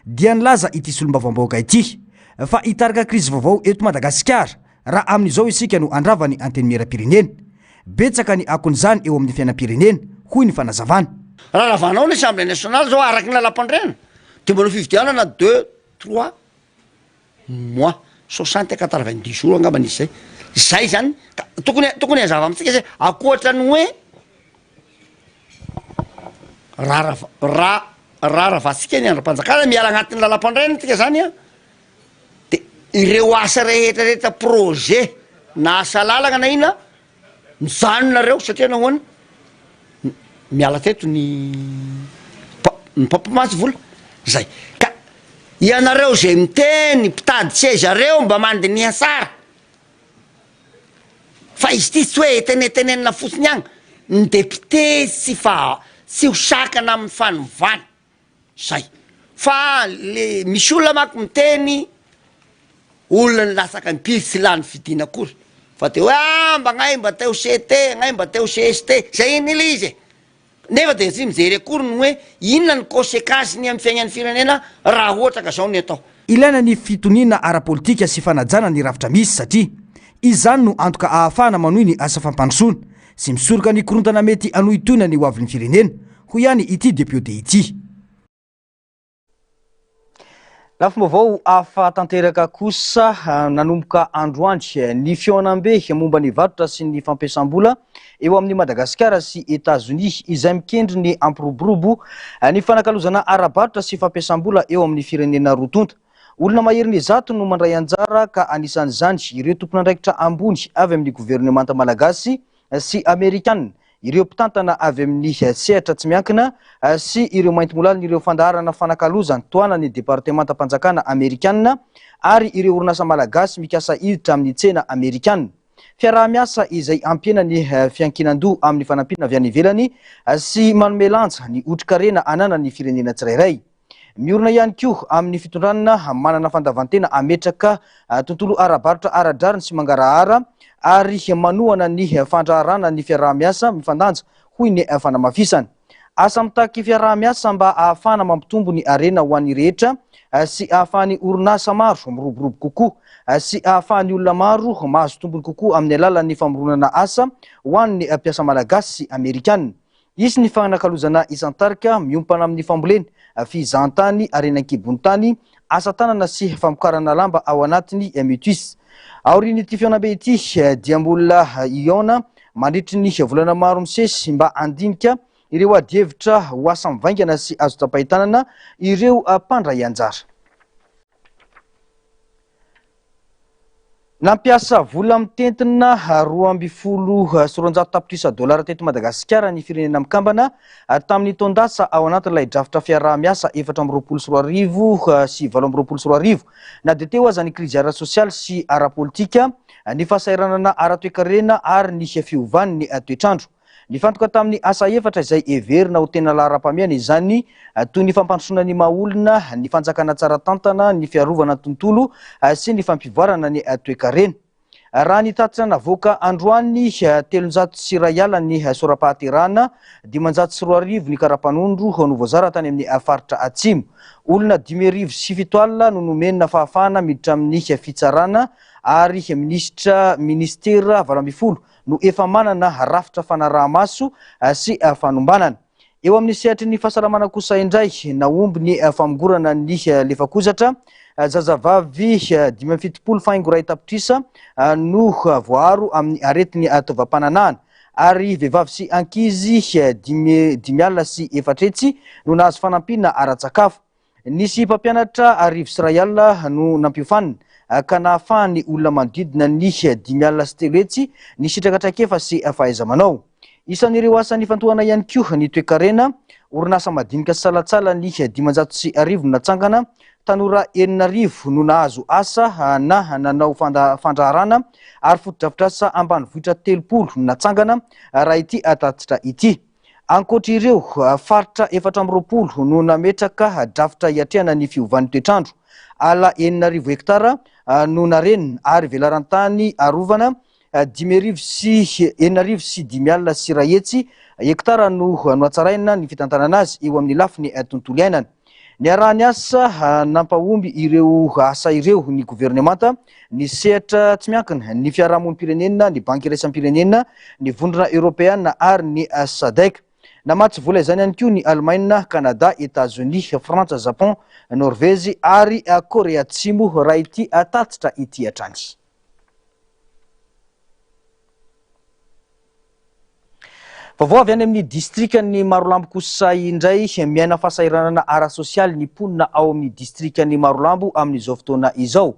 dia nilaza ity solombavambahoaka ity fa hitarika krizy vaovao eto Madagasikara raha amin'izao isika no handrava ny Antenimierampirenena. Betsaka ny akon'izany eo amin'ny fiainam-pirenena, hoy ny fanazavana. Raha ravanao ny Assemblée nationale zao araky ny lalàmpandrena de mbola fifidianana deux, trois mois, soixante à quatre-vingt-dix jours angamba nisy zay, zay zany ka tokony tokony hazava amintsika zay ankoatra ny hoe raha rava raha raha ravatsika ny andrim-panjakana miala agnatin'ny lalàmpandrena tsika zany an, de ireo asa rehetra rehetra projet na asa lalagna na inona mijanona reo satria nahoana miala teto ny mpa- ny mpampamatsy vola zay ka ianareo zay miteny mpitady seza reo mba mandiniha tsara fa izy ity tsy hoe tenetenenina fotsiny agny ny député tsy fa tsy ho sakana amin'ny fanovana Zay. Fa le misy olona manko miteny olona nilatsaka impiry tsy lany fidina akory fa de hoe ah mba gnay mba teo CT gnay mba teo CST zay anie le izy e! Nefa de tsy mijery akory ny hoe inona ny conséquence-ny amin'ny fiainan'ny firenena raha ohatra ka zao ny atao. Ilaina ny fitoniana ara-politika sy fanajana ny rafitra misy satria izany no antoka ahafahana manohy ny asa fampandrosoana sy misoroka ny korontana mety hanohintohina ny hoavin'ny firenena, hoy ihany ity depiote ity. Lafim-baovao hafa tanteraka kosa, nanomboka androany ny fihaonambe momba ny varotra sy ny fampiasam-bola eo amin'i Madagasikara sy Etazonia izay mikendry ny hampiroborobo ny fanakalozana ara-barotra sy fampiasam-bola eo amin'ny firenena roa tonta. Olona maherin'ny zato no mandray anjara ka anisan'izany ireo tompon'andraikitra ambony avy amin'ny governemanta malagasy sy amerikana, ireo mpitantana avy amin'ny sehatra tsy miankina sy ireo maintimolalin'ireo fandaharana fanakalozana tohanan'ny departemantam-panjakana amerikana ary ireo orinasa malagasy mikasa hiditra amin'ny tsena amerikana. Fiaraha-miasa izay hampihena ny fiankinan-doha amin'ny fanampiana avy any ivelany sy manome lanja ny otrikarena ananan'ny firenena tsirairay. Miorina ihany koa amin'ny fitondrana manana fandavan-tena hametraka tontolo ara-barotra ara-drariny sy mangarahara ary manohana ny fandraharahana ny fiaraha-miasa mifandanja, hoy ny fanamafisana. Asa mitaky fiaraha-miasa mba hahafahana mampitombo ny harena ho an'ny rehetra sy hahafahan'ny orinasa maro miroborobo kokoa sy hahafahan'ny olona maro mahazo tombony kokoa amin'ny alalan'ny famoronana asa ho an'ny mpiasa malagasy sy amerikana. Hisy ny fanakalozana isan-tarika miompana amin'ny fambolena, fizahantany, harena an-kibon'ny tany, asa tanana sy famokarana lamba ao anatin'ny MUTIS. Aorian'ity fihaonambe ity dia mbola hihaona mandritry ny volana maro misesy mba handinika ireo adihevitra ho asa mivaingana sy azo tsapain-tanana ireo mpandray anjara. Nampiasa vola mitentina 212 tapitrisa dolara teto Madagasikara ny Firenena Mikambana tamin'ny taon-dasa ao anatin'ilay drafitra fiaraha-miasa 2024 sy 2028. Na dia teo aza ny krizy ara-tsosialy sy ara-politika, ny fahasahiranana ara-toekarena ary ny fiovan'ny toetr'andro. Nifantoka tamin'ny asa efatra izay heverina ho tena laharam-pahamehana izany, toy ny fampandrosoana ny maha olona, ny fanjakana tsara tantana, ny fiarovana ny tontolo sy ny fampivoarana ny toekarena. Raha ny tatitra navoaka androany, 301 alina ny sora-pahaterahana, 2500 ny kara-panondro no voazara tany amin'ny faritra Atsimo. Olona 7007 no nomena fahafahana miditra amin'ny fitsarana ary minisitra minisitera 18 no efa manana rafitra fanaraha-maso sy fanombanana. Eo amin'ny sehatry ny fahasalamana kosa indray, nahomby ny famongorana ny lefakozatra. Zazavavy 75 faingo iray tapitrisa no voaaro amin'ny aretin'ny taovam-pananahana ary vehivavy sy ankizy 450 no nahazo fanampiana ara-tsakafo. Nisy mpampianatra 1100 no nampiofanina ka nahafahan'ny olona manodidina ny 350 nisitraka traikefa sy fahaiza-manao. Isan'ireo asa nifantohana ihany koa ny toekarena, orinasa madinika sy salantsalany 1500 no natsangana, tanora 6000 no nahazo asa na nanao fandraharana ary fotodrafitrasa ambanivohitra 30 no natsangana raha ity tatitra ity. Ankoatra ireo, faritra 24 no nametraka drafitra hiatrehana ny fiovan'ny toetr'andro. Ala 6000 hektara no narenina ary velaran-tany arovana 65 65 hectara no nohatsaraina ny fitantanana azy eo amin'ny lafiny tontolo iainana. Niaraha-niasa nampahomby ireo asa ireo ny governemanta, ny sehatra tsy miankina, ny fiarahamonim-pirenena, ny banky iraisam-pirenena, ny vondrona eoropeana ary ny SADC. Namatsy vola izany ihany koa ny Alemaina, Kanada, Etazonia, Frantsa, Japon, Norvezy ary Korea Atsimo raha ity tatitra ity hatrany. Vaovao avy any amin'ny distrikan'i Marolambo kosa indray, miaina fahasahiranana ara-sosialy ny mponina ao amin'ny distrikan'i Marolambo amin'izao fotoana izao.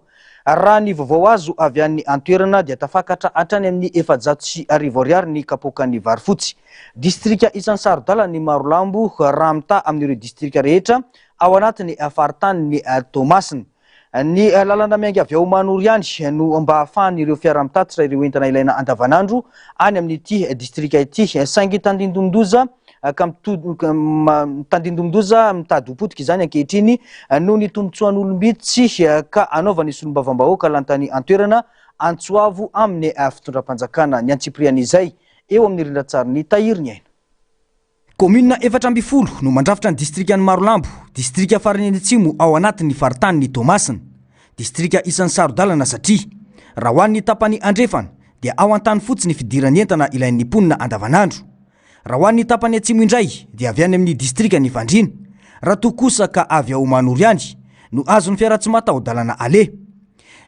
Raha ny vaovao azo avy any an-toerana dia tafakatra hatrany amin'ny 1400 ariary ny kapoakan'ny vary fotsy. Distrika isan'ny saro-dalana ny Marolambo raha mitaha amin'ireo distrika rehetra ao anatin'ny faritanin'i Toamasina. Ny lalana miainga avy ao Manoro ihany no mba ahafahan'ireo fiara mitatitra ireo entana ilaina andavanandro any amin'ity distrika ity saingy tandindomin-doza ka tandindomin-doza mitady ho potika izany ankehitriny noho ny tombontsoan'olom-bitsy ka anaovan'ny solombavambahoaka lantany an-toerana antso avo amin'ny fitondram-panjakana ny antsipirian'izay eo amin'ny rindran-tsarin'ny tahiry ny aina. Kaominina 14 no mandrafitra ny distrikan'i Marolambo, distrika farany any atsimo ao anatin'ny faritanin'i Toamasina. Distrika isan'ny saro-dalana satria, raha ho an'ny tapany andrefana dia ao Antanifotsy ny fidiran'ny entana ilain'ny mponina andavanandro. Raha ho an'ny tapany atsimo indray dia avy any amin'ny distrikan'i Fandriana, raha toa kosa ka avy ao Manoro ihany no azon'ny fiara tsy mataho-dalana aleha.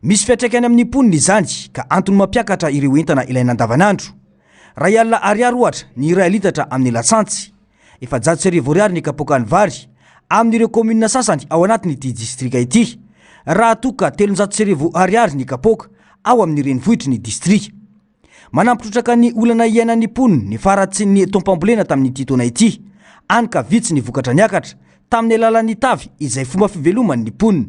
Misy fiantraikany amin'ny mponina izany ka antony mampiakatra ireo entana ilaina andavanandro. 1000 ariary ohatra ny iray litatra amin'ny lasantsy. 1400 ariary ny kapoakan'ny vary amin'ireo kaominina sasany ao anatin'ity distrika ity, raha toa ka 1300 ariary ny kapoaka ao amin'ny renivohitry ny distrika. Manampy trotraka ny olana iainan'ny mponina ny faharatsian'ny taom-pambolena tamin'ity taona ity, hany ka vitsy ny vokatra niakatra tamin'ny alalan'ny tavy izay fomba fiveloman'ny mponina.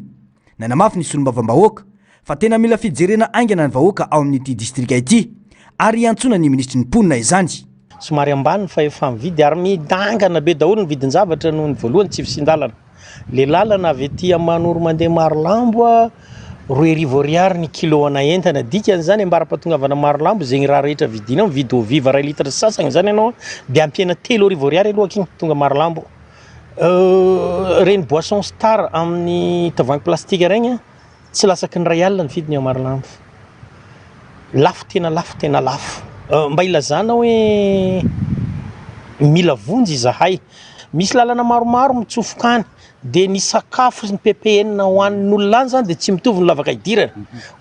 Nanamafy ny solombavambahoaka fa tena mila fijerena haingana ny vahoaka ao amin'ity distrika ity ary hiantsoana ny minisitry ny mponina izany. Somary ambany ny fahefa-mividy ary midangana be daholo ny vidin-javatra noho ny voalohany tsy fisian-dalana. Le lalana avy aty Amanoro mandeha Marolambo 2000 ariary ny kilo ana entana, dikan'izany ambara-pahatongavana Marolambo zegny raha rehetra vidinao mividy eau vive iray litre sy sasany zany ianao de ampiana 3000 ariary aloha aky tonga Marolambo. Reny boisson star amin'ny tavoahangy plastika regny tsy latsaky ny 1000 ny vidiny ao Marolambo. Lafo tena lafo tena lafo. Mba ilazana hoe mila vonjy izahay. Misy lalana maromaro mitsofoka any dia ny sakafo sy ny PPN hohanin'olona any zany dia tsy mitovy ny lavaka idirana.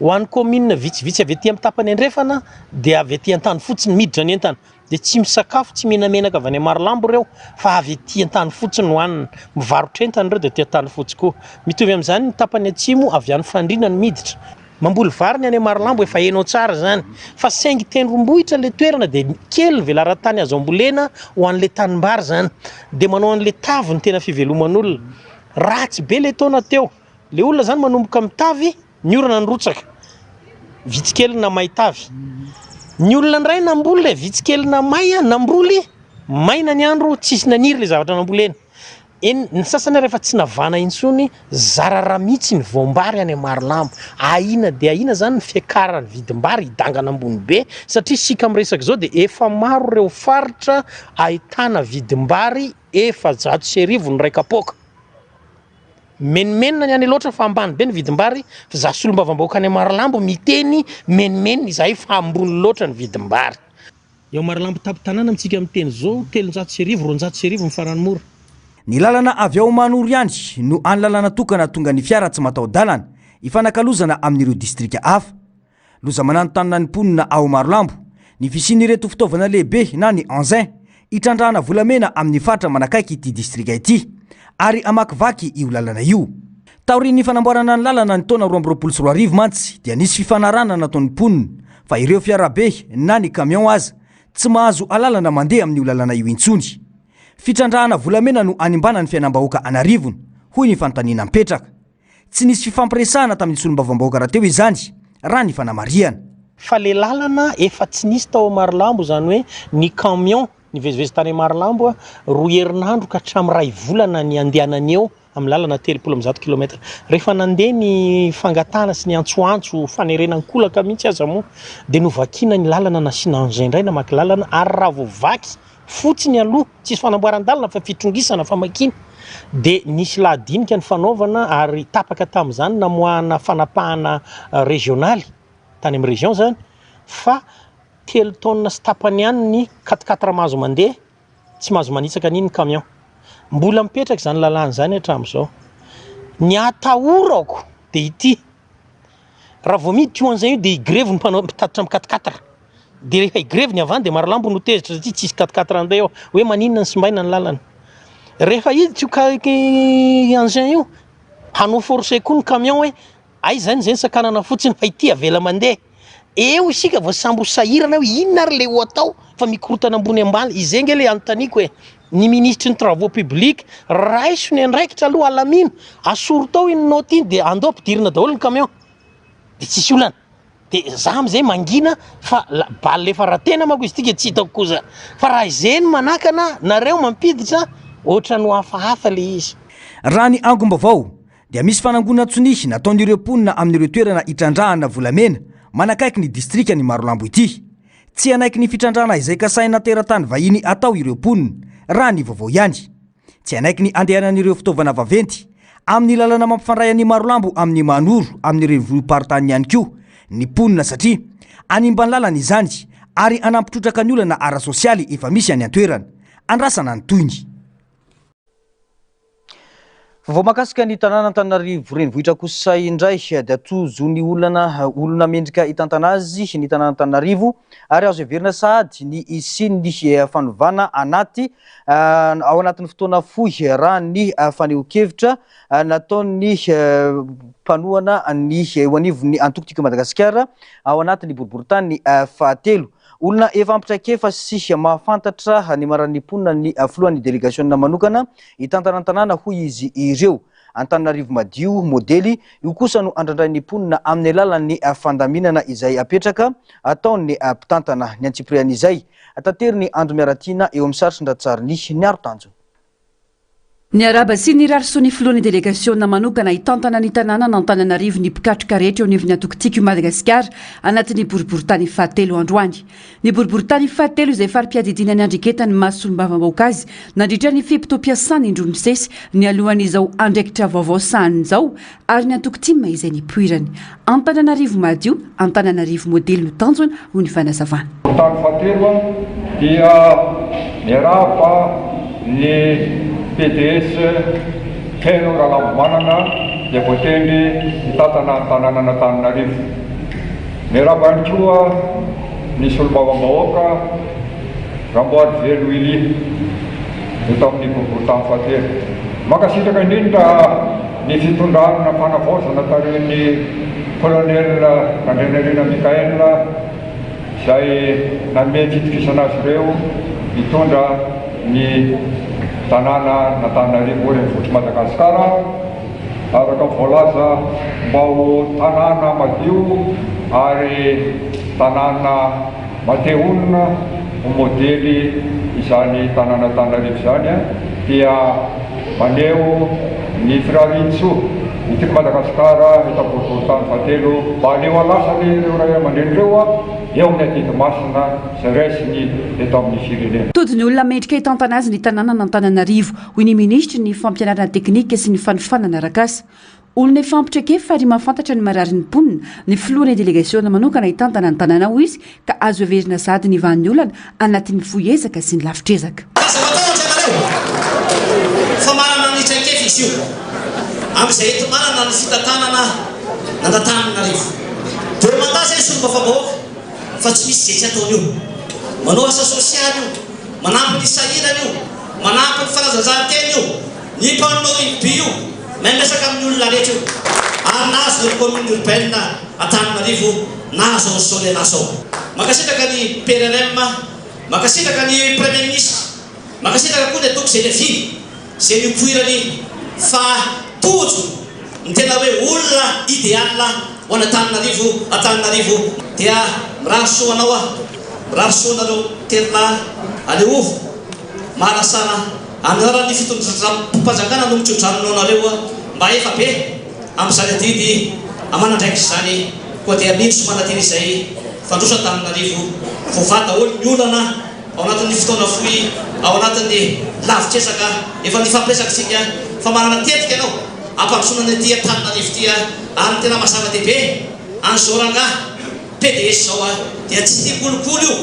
Ho an'ny commune vitsivitsy avy aty amin'ny tapany andrefana dia avy aty Antanifotsy ny miditra ny entana. Dia tsy misakafo, tsy mihina-menaka avy any Marolambo ireo fa avy aty Antanifotsy no hanina. Mivarotra entana ireo dia aty Antanifotsy koa. Mitovy amin'izany ny tapany atsimo avy any Fandriana no miditra. Mamboly vary ny any Marolambo efa hainao tsara izany. Fa saingy tendrombohitra ilay toerana dia kely ny velaran-tany azo ambolena ho an'ilay tanimbary izany. Dia manao an'ilay tavy ny tena fiveloman'olona. Ratsy be ilay taona teo. Ilay olona izany manomboka mitavy. Ny orana nirotsaka, vitsy kely namay tavy. Ny olona indray namboly ilay vitsy kely namay, namboly, maina ny andro, tsisy naniry ilay zavatra nambolena. Eny, ny sasany ary efa tsy navana intsony, zara raha mihitsy ny voam-bary any Marolambo. Ahiana dia ahiana izany ny fiakaran'ny vidim-bary hidangana ambony be, satria isika miresaka izao dia efa maro ireo faritra ahitana vidim-bary 1400 ny iray kapoaka. Menomenona ny any loatra fa ambany be ny vidim-bary fa za solombavambahoaka any Marolambo miteny menomenona izahay fa ambony loatra ny vidim-bary. Eo Marolambo tampon-tanàna amintsika miteny zao 1300, 1200 ny farany mora. Ny lalana avy ao Manoro ihany no hany lalana tokana tonga ny fiara tsy mataho-dalana ifanakalozana amin'ireo distrika hafa. Loza mananontanona ny mponina ao Marolambo ny fisian'ireto fitaovana lehibe na ny engins hitrandrahana volamena amin'ny faritra manakaiky ity distrika ity ary hamakivaky io lalana io. Taorian'ny fanamboarana ny lalana ny taona 2022 mantsy dia nisy fifanarahana nataon'ny mponina fa ireo fiarabe na ny camion aza tsy mahazo alalana mandeha amin'io lalana io intsony. Fitrandrahana volamena no hanimbana ny fiainam-bahoaka an'arivony, hoy ny fanontaniana mipetraka. Tsy nisy fifampiresahana tamin'ny solombavambahoaka rahateo izany, raha ny fanamarihana. Fa le lalana efa tsy nisy tao Marolambo izany hoe ny camion nivezivezy tany Marolambo roa herinandro ka hatramin'ny iray volana ny andehanany eo. amin'ny lalana 130 kilomètre. Rehefa nandeha ny fangatahana sy ny antsoantso, fanerena ankolaka mihitsy aza moa dia novakiana ny lalana nasiana engin indray namaky lalana ary raha vao vaky fotsiny aloha, tsisy fanamboaran-dalana fa fitrongisana, famakiana, dia nisy lahadinika nifanaovana ary tapaka tamin'izany namoahana fanapahana rezionaly tany amin'ny région izany fa telo taonina sy tapany ihany ny quatre quatre mahazo mandeha, tsy mahazo manitsaka an'iny ny camion. Mbola mipetraka izany lalàna izany hatramin'izao. Ny atahorako dia ity, raha vao miditra io engin io dia higrevy ny mpanao mpitatitra amin'ny quatre quatre. Dia rehefa higrevy ny avy any dia Marolambo no tezitra satria tsisy quatre quatre handeha eo, hoe maninona no simbaina ny lalana. Rehefa hiditra io engin io, hanao force koa ny camion hoe aiza zany izay ny sakanana fotsiny fa ity avela mandeha. Eo isika vao sambo sahirana hoe inona ary le ho atao fa mikorotana ambony ambany, izay nge le anontaniako e, ny minisitry ny travaux publics raiso ny andraikitra aloha alamino, asoro tao iny note iny de andao ampidirina daholo ny camion de tsisy olana, de za amizay mangina fa la balle efa ratena manko izy ity ke tsy hitako koza fa raha izay no manakana nareo mampiditra ohatrany ho hafahafa le izy. Raha ny angom-baovao dia misy fanangonan-tsonia nataon'ireo mponina amin'ireo toerana itrandrahana volamena manakaiky ny distrikan'i Marolambo ity. Tsy hanaiky ny fitrandrahana izay kasaina teratany vahiny atao ireo mponina, raha ny vaovao ihany. Tsy hanaiky ny handehanan'ireo fitaovana vaventy amin'ny lalana mampifandray an'i Marolambo amin'i Mahanoro amin'ny renivohi-paritany ihany koa ny mponina satria hanimba ny lalana izany ary hanampy trotraka ny olana ara-sosialy efa misy any an-toerana. Andrasana ny tohiny. Vaovao mahakasika ny tanàna Antananarivo renivohitra kosa indray dia tojo ny olana olona mendrika hitantana azy ny tanàna Antananarivo ary azo heverina sahady ny hisian'ny fanovana anaty ao anatin'ny fotoana fohy raha ny fanehoan-kevitra nataon'ny mpanohana ny eo anivon'ny antoko Tiako i Madagasikara ao anatin'ny boriborintany fahatelo. Olona efa ampy traikefa sy mahafantatra ny maran'ny mponina ny filohan'ny delegasiona manokana hitantana ny tanàna, hoy izy ireo. Antananarivo madio, modely, io kosa no andrandrain'ny mponina amin'ny alalan'ny fandaminana izay apetraka ataon'ny mpitantana. Ny antsipirian'izay, taterin'i Ando Miaratiana eo amin'ny sary sy ny ratsarin'i Niaro Tanjona. Niarahaba sy nirary soa ny filohan'ny delegasiona manokana hitantana ny tanànan'Antananarivo ny mpikatroka rehetra eo anivon'ny antoko Tiako i Madagasikara anatin'ny boriborintany fahatelo androany. Ny boriborintany fahatelo izay fari-piadidiana niandriketan'ny maha solombavambahoaka azy nandritra ny fe-potoam-piasany indroa nisesy nialohan'izao andraikitra vaovao sahaniny izao ary ny antoko tim izay nipoirany. Antananarivo madio, Antananarivo modely no tanjona, hoy ny fanazavana. Tany fahatelo dia miarahaba ny pds Feno Ralambomanana izay voatendry hitantana ny tanànan'Antananarivo. Miarahaba ihany koa ny solombavambahoaka Ramboarivelo Willy eto amin'ny boriborintany fahatelo. Mankasitraka indrindra Ny fitondrana fanavaozana tarihin'ny Colonel Randrianirina Michaël izay nanome fitokisana azy ireo hitondra ny tanànan'Antananarivo renivohitr'i Madagasikara araka ny voalaza mba ho tanàna madio ary tanàna Matehonina ho modely izany tanàn'Antananarivo izany dia maneho ny firarian-tsoa ny Tiako Madagasikara eto am-boriborintany fahatelo mba haneho alasany ireo ray aman-dreny ireo eo amin'ny adidy masina izay raisiny eto amin'ny firenena. Tody ny olona mendrika hitantana azy ny tanànan'Antananarivo, hoy ny minisitry ny fampianarana teknika sy ny fanofanana arak'asa. Olona efa ampy traikefa ary mahafantatra ny mararin'ny mponina ny filohan'ny delegasiona manokana hitantana ny tanàna, hoy izy, ka azo heverina sahady ny vahan'ny olana anatin'ny fohy ezaka sy ny lavitr'ezaka. Aza matahotra ianareo fa manana ny traikefa izy io amin'izay enti-manana ny fitantanana an'Antananarivo. Deux mandats izay ny solombavambahoaka fa tsy misy izay tsy ataony io. Manao asa sosialy io, manampy ny sahirana io, manampy ny fanazaran-tena io. Ny mpanao rugby io mahay miresaka amin'ny olona rehetra io ary nahazo ny commune urbaine Antananarivo nahazo an'izao lehilahy izao. Mankasitraka ny PRRM, mankasitraka ny Premier ministre, mankasitraka koa ny antoko Zenevina izay nipoirany fa tojo ny tena hoe olona idéal ho an'Antananarivo, Antananarivo dia mirary soa anao aho, mirary soa anareo telolahy, aleova mahalasana. Amin'ny anaran'ny fitondram-panjakana no mitsodrano anareo mba efa be amin'izany adidy aman'andraikitra izany, koa dia mino sy manantena izay fandroso Antananarivo voavaha daholo ny olana ao anatin'ny fotoana fohy, ao anatin'ny lavitr'ezaka efa nifampiresaka isika fa manana tetika ianao hampandrosoana ny aty Antananarivo ity ary ny tena maha zava-dehibe an'izao rangahy Pds izao dia tsy tia kolikoly io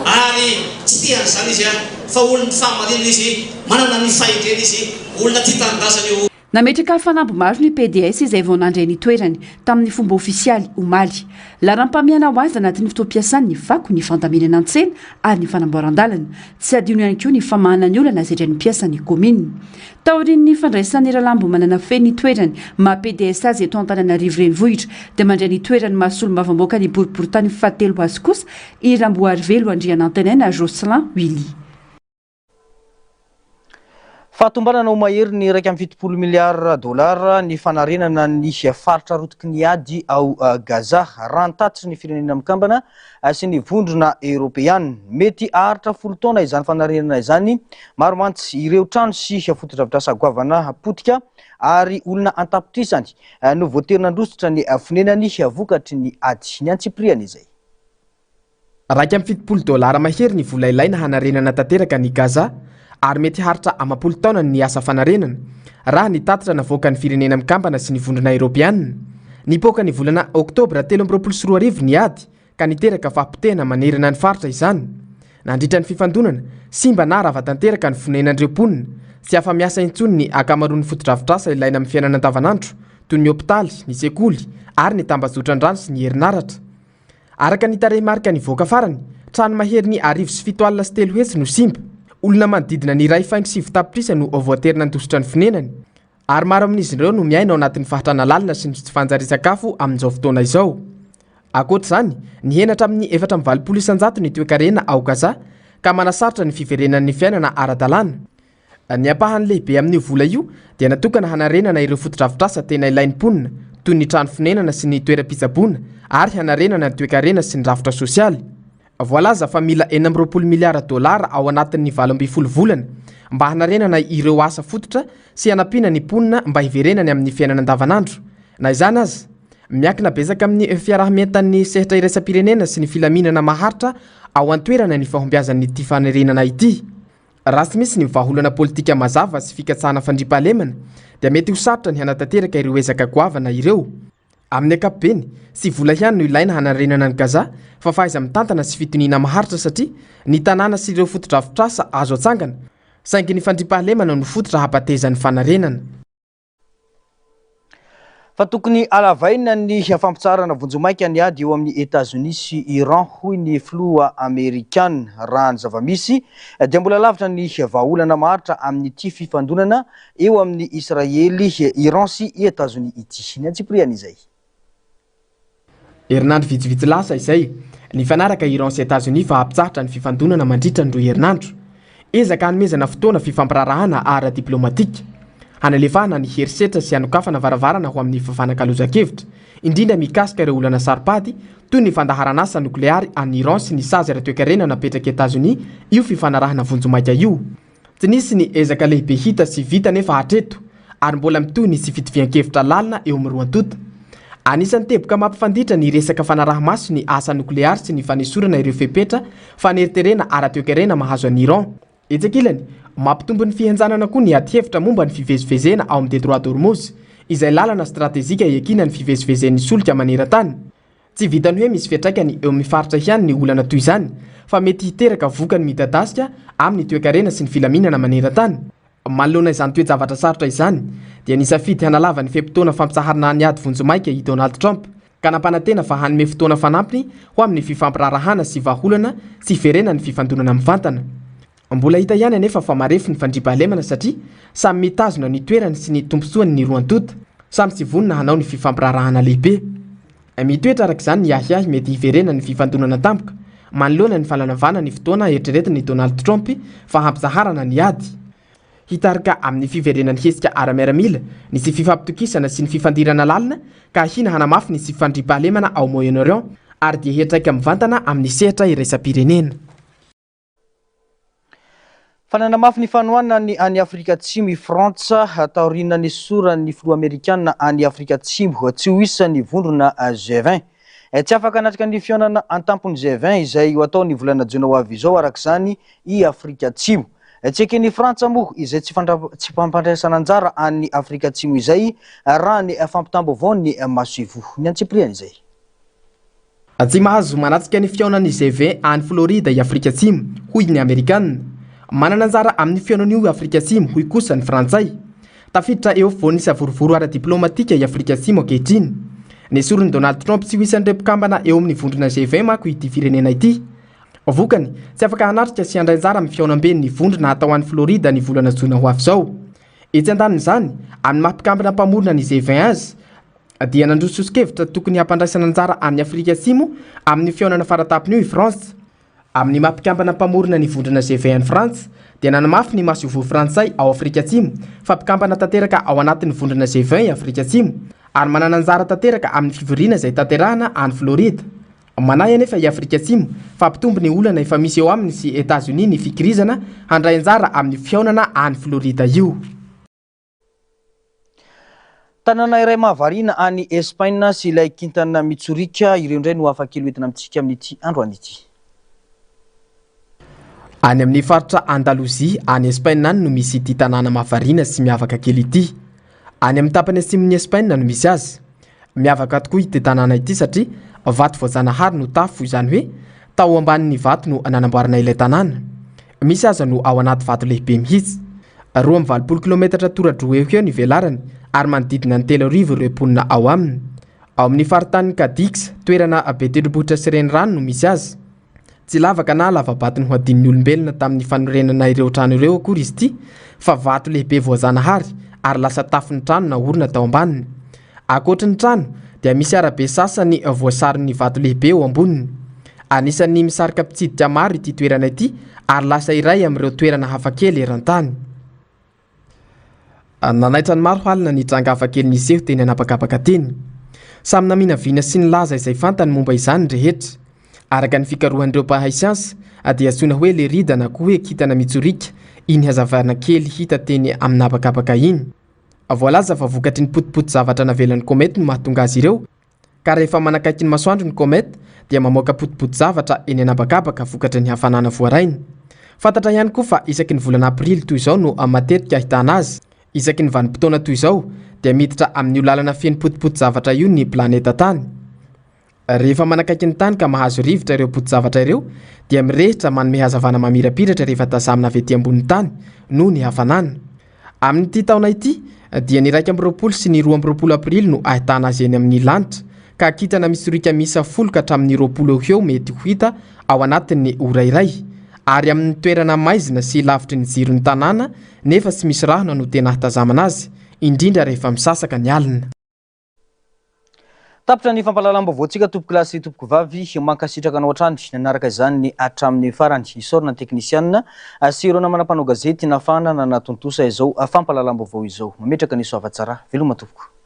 ary tsy tia an'izany izy fa olon'ny fahamarinana izy, manana ny fahendrena izy, olona tia tanindrazana io. Nametraka fanamby maro ny pds izay vao nandray ny toerany, tamin'ny fomba ofisialy, omaly. Laharam-pahamehana ho azy anatin'ny fotoam-piasany ny fako, ny fandaminana an-tsena ary ny fanamboaran-dalana. Tsy hadino ihany koa ny famahana ny olana sedrain'ny mpiasan'ny kaominina. Taorian'ny fandraisan'i Ralambomanana Feno ny toerany maha pds azy eto Antananarivo Renivohitra dia mandray ny toerany maha solombavambahoaka ny boriborintany fahatelo azy kosa i Ramboarivelo Andrianantenaina Jocelyn Willy. Fahatombanana ho mahery ny 71 miliara dolara ny fanarenana ny faritra rotiky ny ady ao Gaza, raha ny tatitry ny Firenena Mikambana sy ny Vondrona Eoropeana. Mety haharitra folo taona izany fanarenana izany. Maro mantsy ireo trano sy fotodrafitrasa goavana potika ary olona an-tapitrisany no voatery nandositra ny fonenany vokatry ny ady. Ny antsipiriany izay. 71 dolara mahery ny vola ilaina hanarenana tanteraka an'i Gaza ary mety haharitra amam-polo taonany ny asa fanarenana, raha ny tatitra navoakan'ny Firenena Mikambana sy ny Vondrona Eoropeana. Nipoaka ny volana Oktobra 2023 ny ady ka niteraka fahapotehana manerana ny faritra izany. Nandritra ny fifandonana, simba na rava tanteraka ny fonenan'ireo mponina. Tsy afa-miasa intsony ny ankamaroan'ny fotodrafitrasa ilaina amin'ny fiainana andavanandro, toy ny hopitaly, ny sekoly ary ny tambajotran-drano sy ny herinaratra. Araka ny tarehimarika nivoaka farany, trano maherin'ny 307 no simba. Olona manodidina ny 1.9 tapitrisa no voatery nandositra ny fonenany, ary maro amin'izy ireo no miaina ao anatin'ny fahantrana lalina sy ny tsy fanjarian-tsakafo amin'izao fotoana izao. Ankoatra izany, nihena hatramin'ny 84% ny toekarena ao Gaza, ka manasarotra ny fiverenan'ny fiainana ara-dalàna. Ny ampahany lehibe amin'io vola io dia natokana hanarenana ireo fotodrafitrasa tena ilain'ny mponina, toy ny trano fonenana sy ny toeram-pitsaboana, ary hanarenana ny toekarena sy ny rafitra sosialy. Voalaza fa mila 26 miliara dolara ao anatin'ny 18 volana mba hanarenana ireo asa fototra sy hanampiana ny mponina mba hiverenany amin'ny fiainana andavanandro. Na izany aza, miankina betsaka amin'ny fiaraha-mientan'ny sehatra iraisam-pirenena sy ny filaminana maharitra ao an-toerana ny fahombiazan'ity fanarenana ity. Raha tsy misy ny vahaolana politika mazava sy fikatsahana fandriampahalemana dia mety ho sarotra ny hanatanteraka ireo ezaka goavana ireo. Amin'ny ankapobeny, tsy vola ihany no ilaina hanarenana an'i Gaza fa fahaiza-mitantana sy fitoniana maharitra satria ny tanàna sy ireo fotodrafitrasa azo atsangana, saingy ny fandriampahalemana no fototra hampateza ny fanarenana. Fa tokony halavaina ny fampitsaharana vonjimaika ny ady eo amin'i Etazonia sy Iran, hoy ny filoha amerikana. Raha ny zava-misy dia mbola lavitra ny vahaolana maharitra amin'ity fifandonana eo amin'i Israely, Iran sy i Etazonia ity. Ny antsipiriany izay. Herinandro vitsivitsy lasa izay, nifanaraka Iran sy Etazonia fa hampitsahatra ny fifandonana mandritra ny roa herinandro. Ezaka hanomezana fotoana fifampiraharahana ara-diplaomatika, hanalefahana ny herisetra sy hanokafana varavarana ho amin'ny fifanakalozan-kevitra, indrindra mikasika ireo olana saro-pady toy ny fandaharanasa nokleary any Iran sy ny sazy ara-toekarena napetrak'i Etazonia io fifanarahana vonjimaika io. Tsy nisy ny ezaka lehibe hita sy vita anefa hatreto ary mbola mitohy ny tsy fitovian-kevitra lalina eo amin'ny roantonta. Anisan'ny teboka mampifanditra ny resaka fanaraha-maso ny asa nokleary sy ny fanesorana ireo fepetra faneriterena ara-toekarena mahazo an'i Iran. Etsy ankilany, mampitombo ny fihenjanana koa ny adihevitra momba ny fivezivezena ao amin'ny Détroit d'Ormuz, izay lalana stratejika iankinan'ny fivezivezen'ny solika maneran-tany. Tsy vitan'ny hoe misy fiantraikany eo amin'ny faritra ihany ny olana toy izany, fa mety hiteraka vokany midadasika amin'ny toekarena sy ny filaminana maneran-tany. Manoloana izany toe-javatra sarotra izany, dia nisafidy hanalava ny fe-potoana fampitsaharana ny ady vonjimaika i Donald Trump, ka nampanantena fa hanome fotoana fanampiny ho amin'ny fifampiraharahana sy vahaolana tsy hiverenan'ny fifandonana mivantana. Mbola hita ihany anefa fa marefo ny fandriampahalemana satria samy mitazona ny toerany sy ny tombontsoany ny roantonta, samy tsy vonona hanao ny fifampiraharahana lehibe. Mitoetra araka izany ny ahiahy mety hiverenan'ny fifandonana tampoka manoloana ny fanalavana ny fotoana eritreretin'i Donald Trump fa hampitsaharana ny ady. Hitarika amin'ny fiverenan'ny hetsika ara-miaramila ny tsy fifampitokisana sy ny fifandirana lalina ka ahiana hanamafy ny tsy fandriampahalemana ao Moyen-Orient ary dia hiantraika mivantana amin'ny sehatra iraisam-pirenena. Fa nanamafy ny fanohanany an'i Afrika Atsimo i Frantsa taorian'ny nanesoran'ny filoha amerikana an'i Afrika Atsimo tsy ho isan'ny vondrona G20. Tsy afaka hanatrika ny fihaonana an-tampon'ny G20 izay ho atao ny volana jona ho avy izao araka izany i Afrika Atsimo. Tsy eken'i Frantsa moa izay tsy fampandraisana anjara an'i Afrika Atsimo izay raha ny fampitam-baovaon'ny masoivoho. Ny antsipiriany izay. Tsy mahazo manatrika ny fihaonan'ny G20 any Florida i Afrika Atsimo, hoy ny Amerikana. Manana anjara amin'ny fihaonana io i Afrika Atsimo, hoy kosa ny Frantsay. Tafiditra eo afovoan'ny savorovoro ara-diplaomatika i Afrika Atsimo ankehitriny. Nesorin'i Donald Trump tsy ho isan'ireo mpikambana eo amin'ny vondrona G20 manko ity firenena ity. Vokany, tsy afaka hanatrika sy handray anjara amin'ny fihaonamben'ny vondrona hatao any Florida ny volana jona ho avy izao. Etsy andanin'izany, amin'ny maha mpikambana mpamorona ny G20 azy, dia nandroso soso-kevitra tokony hampandraisana anjara an'i Afrika Atsimo amin'ny fihaonana faratampony io i Frantsa. Amin'ny maha mpikambana mpamorona ny vondrona G20 an'i Frantsa, dia nanamafy ny masoivoho frantsay ao Afrika Atsimo fa mpikambana tanteraka ao anatin'ny vondrona G20 i Afrika Atsimo ary manana anjara tanteraka amin'ny fivoriana izay tanterahana any Florida. Manahy anefa i Afrika Atsimo fa hampitombo ny olana efa misy eo aminy sy Etazonia ny fikirizana handray anjara amin'io fihaonana any Florida io. Tanàna iray mahavariana any Espaina sy ilay kintana mitsoriaka, ireo indray no hafakely hoentina amintsika amin'ity androany ity. Any amin'ny faritra Andalousie any Espaina any no misy ity tanàna mahavariana sy miavaka kely ity. Any amin'ny tapany atsimon'i Espaina no misy azy. Miavaka tokoa ity tanàna ity satria vato voajanahary no tafo, izany hoe tao ambanin'ny vato no nanamboarana ilay tanàna. Misy aza no ao anaty vato lehibe mihitsy. 82 kilaometatra tora-droa eo ho eo ny velarany ary manodidina ny 3000 ireo mponina ao aminy. Ao amin'ny faritanin'i Cadix, toerana be tendrombohitra sy renirano no misy azy. Tsy lavaka na lava-bato nohadin'ny olombelona tamin'ny fanorenana ireo trano ireo akory izy ity fa vato lehibe voajanahary ary lasa tafon'ny trano naorina tao ambaniny. Ankoatry ny trano dia misy arabe sasany voasaron'ny vato lehibe eo amboniny. Anisan'ny misarika mpitsidika maro ity toerana ity ary lasa iray amin'ireo toerana hafakely eran-tany. Nanaitra ny maro halina ny tranga hafakely niseho teny an'habakabaka teny. Samy naminavina sy nilaza izay fantany momba izany ny rehetra. Araka ny fikarohan'ireo mpahay siansa dia antsoina hoe lerida na koa hoe kintana mitsoriaka iny hazavana kely hita teny amin'habakabaka iny. Voalaza fa vokatry ny potipoti-javatra navelan'ny komety no mahatonga azy ireo, ka rehefa manakaiky ny masoandro ny komety dia mamoaka potipoti-javatra eny an'habakabaka vokatry ny hafanana voarainy. Fantatra ihany koa fa isaky ny volana aprily toy izao no matetika ahitana azy. Isaky ny vanim-potoana toy izao dia miditra amin'io lalana feno potipoti-javatra io ny planeta Tany. Rehefa manakaiky ny tany ka mahazo rivotra ireo poti-javatra ireo dia mirehitra manome hazavana mamirapiratra rehefa tazamina avy ety ambonin'ny tany noho ny hafanana. Amin'ity taona ity dia ny 21 sy ny 22 aprily no ahitana azy eny amin'ny lanitra ka kintana misy roika miisa folo ka hatramin'ny 20 eo ho eo mety ho hita ao anatin'ny ora iray ary amin'ny toerana maizina sy lavitry ny jiron'ny tanàna nefa tsy misy rahona no tena ahatazamana azy indrindra rehefa misasaka ny alina. Tapitra ny fampahalalam-baovaontsika tompokolahy sy tompokovavy, mankasitraka anao hatrany nanaraka izany hatramin'ny farany. Isaorana ny teknisianina sy ireo namana mpanao gazety nafana nanatontosa izao fampahalalam-baovao izao. Mametraka ny soavatsara. Veloma tompoko.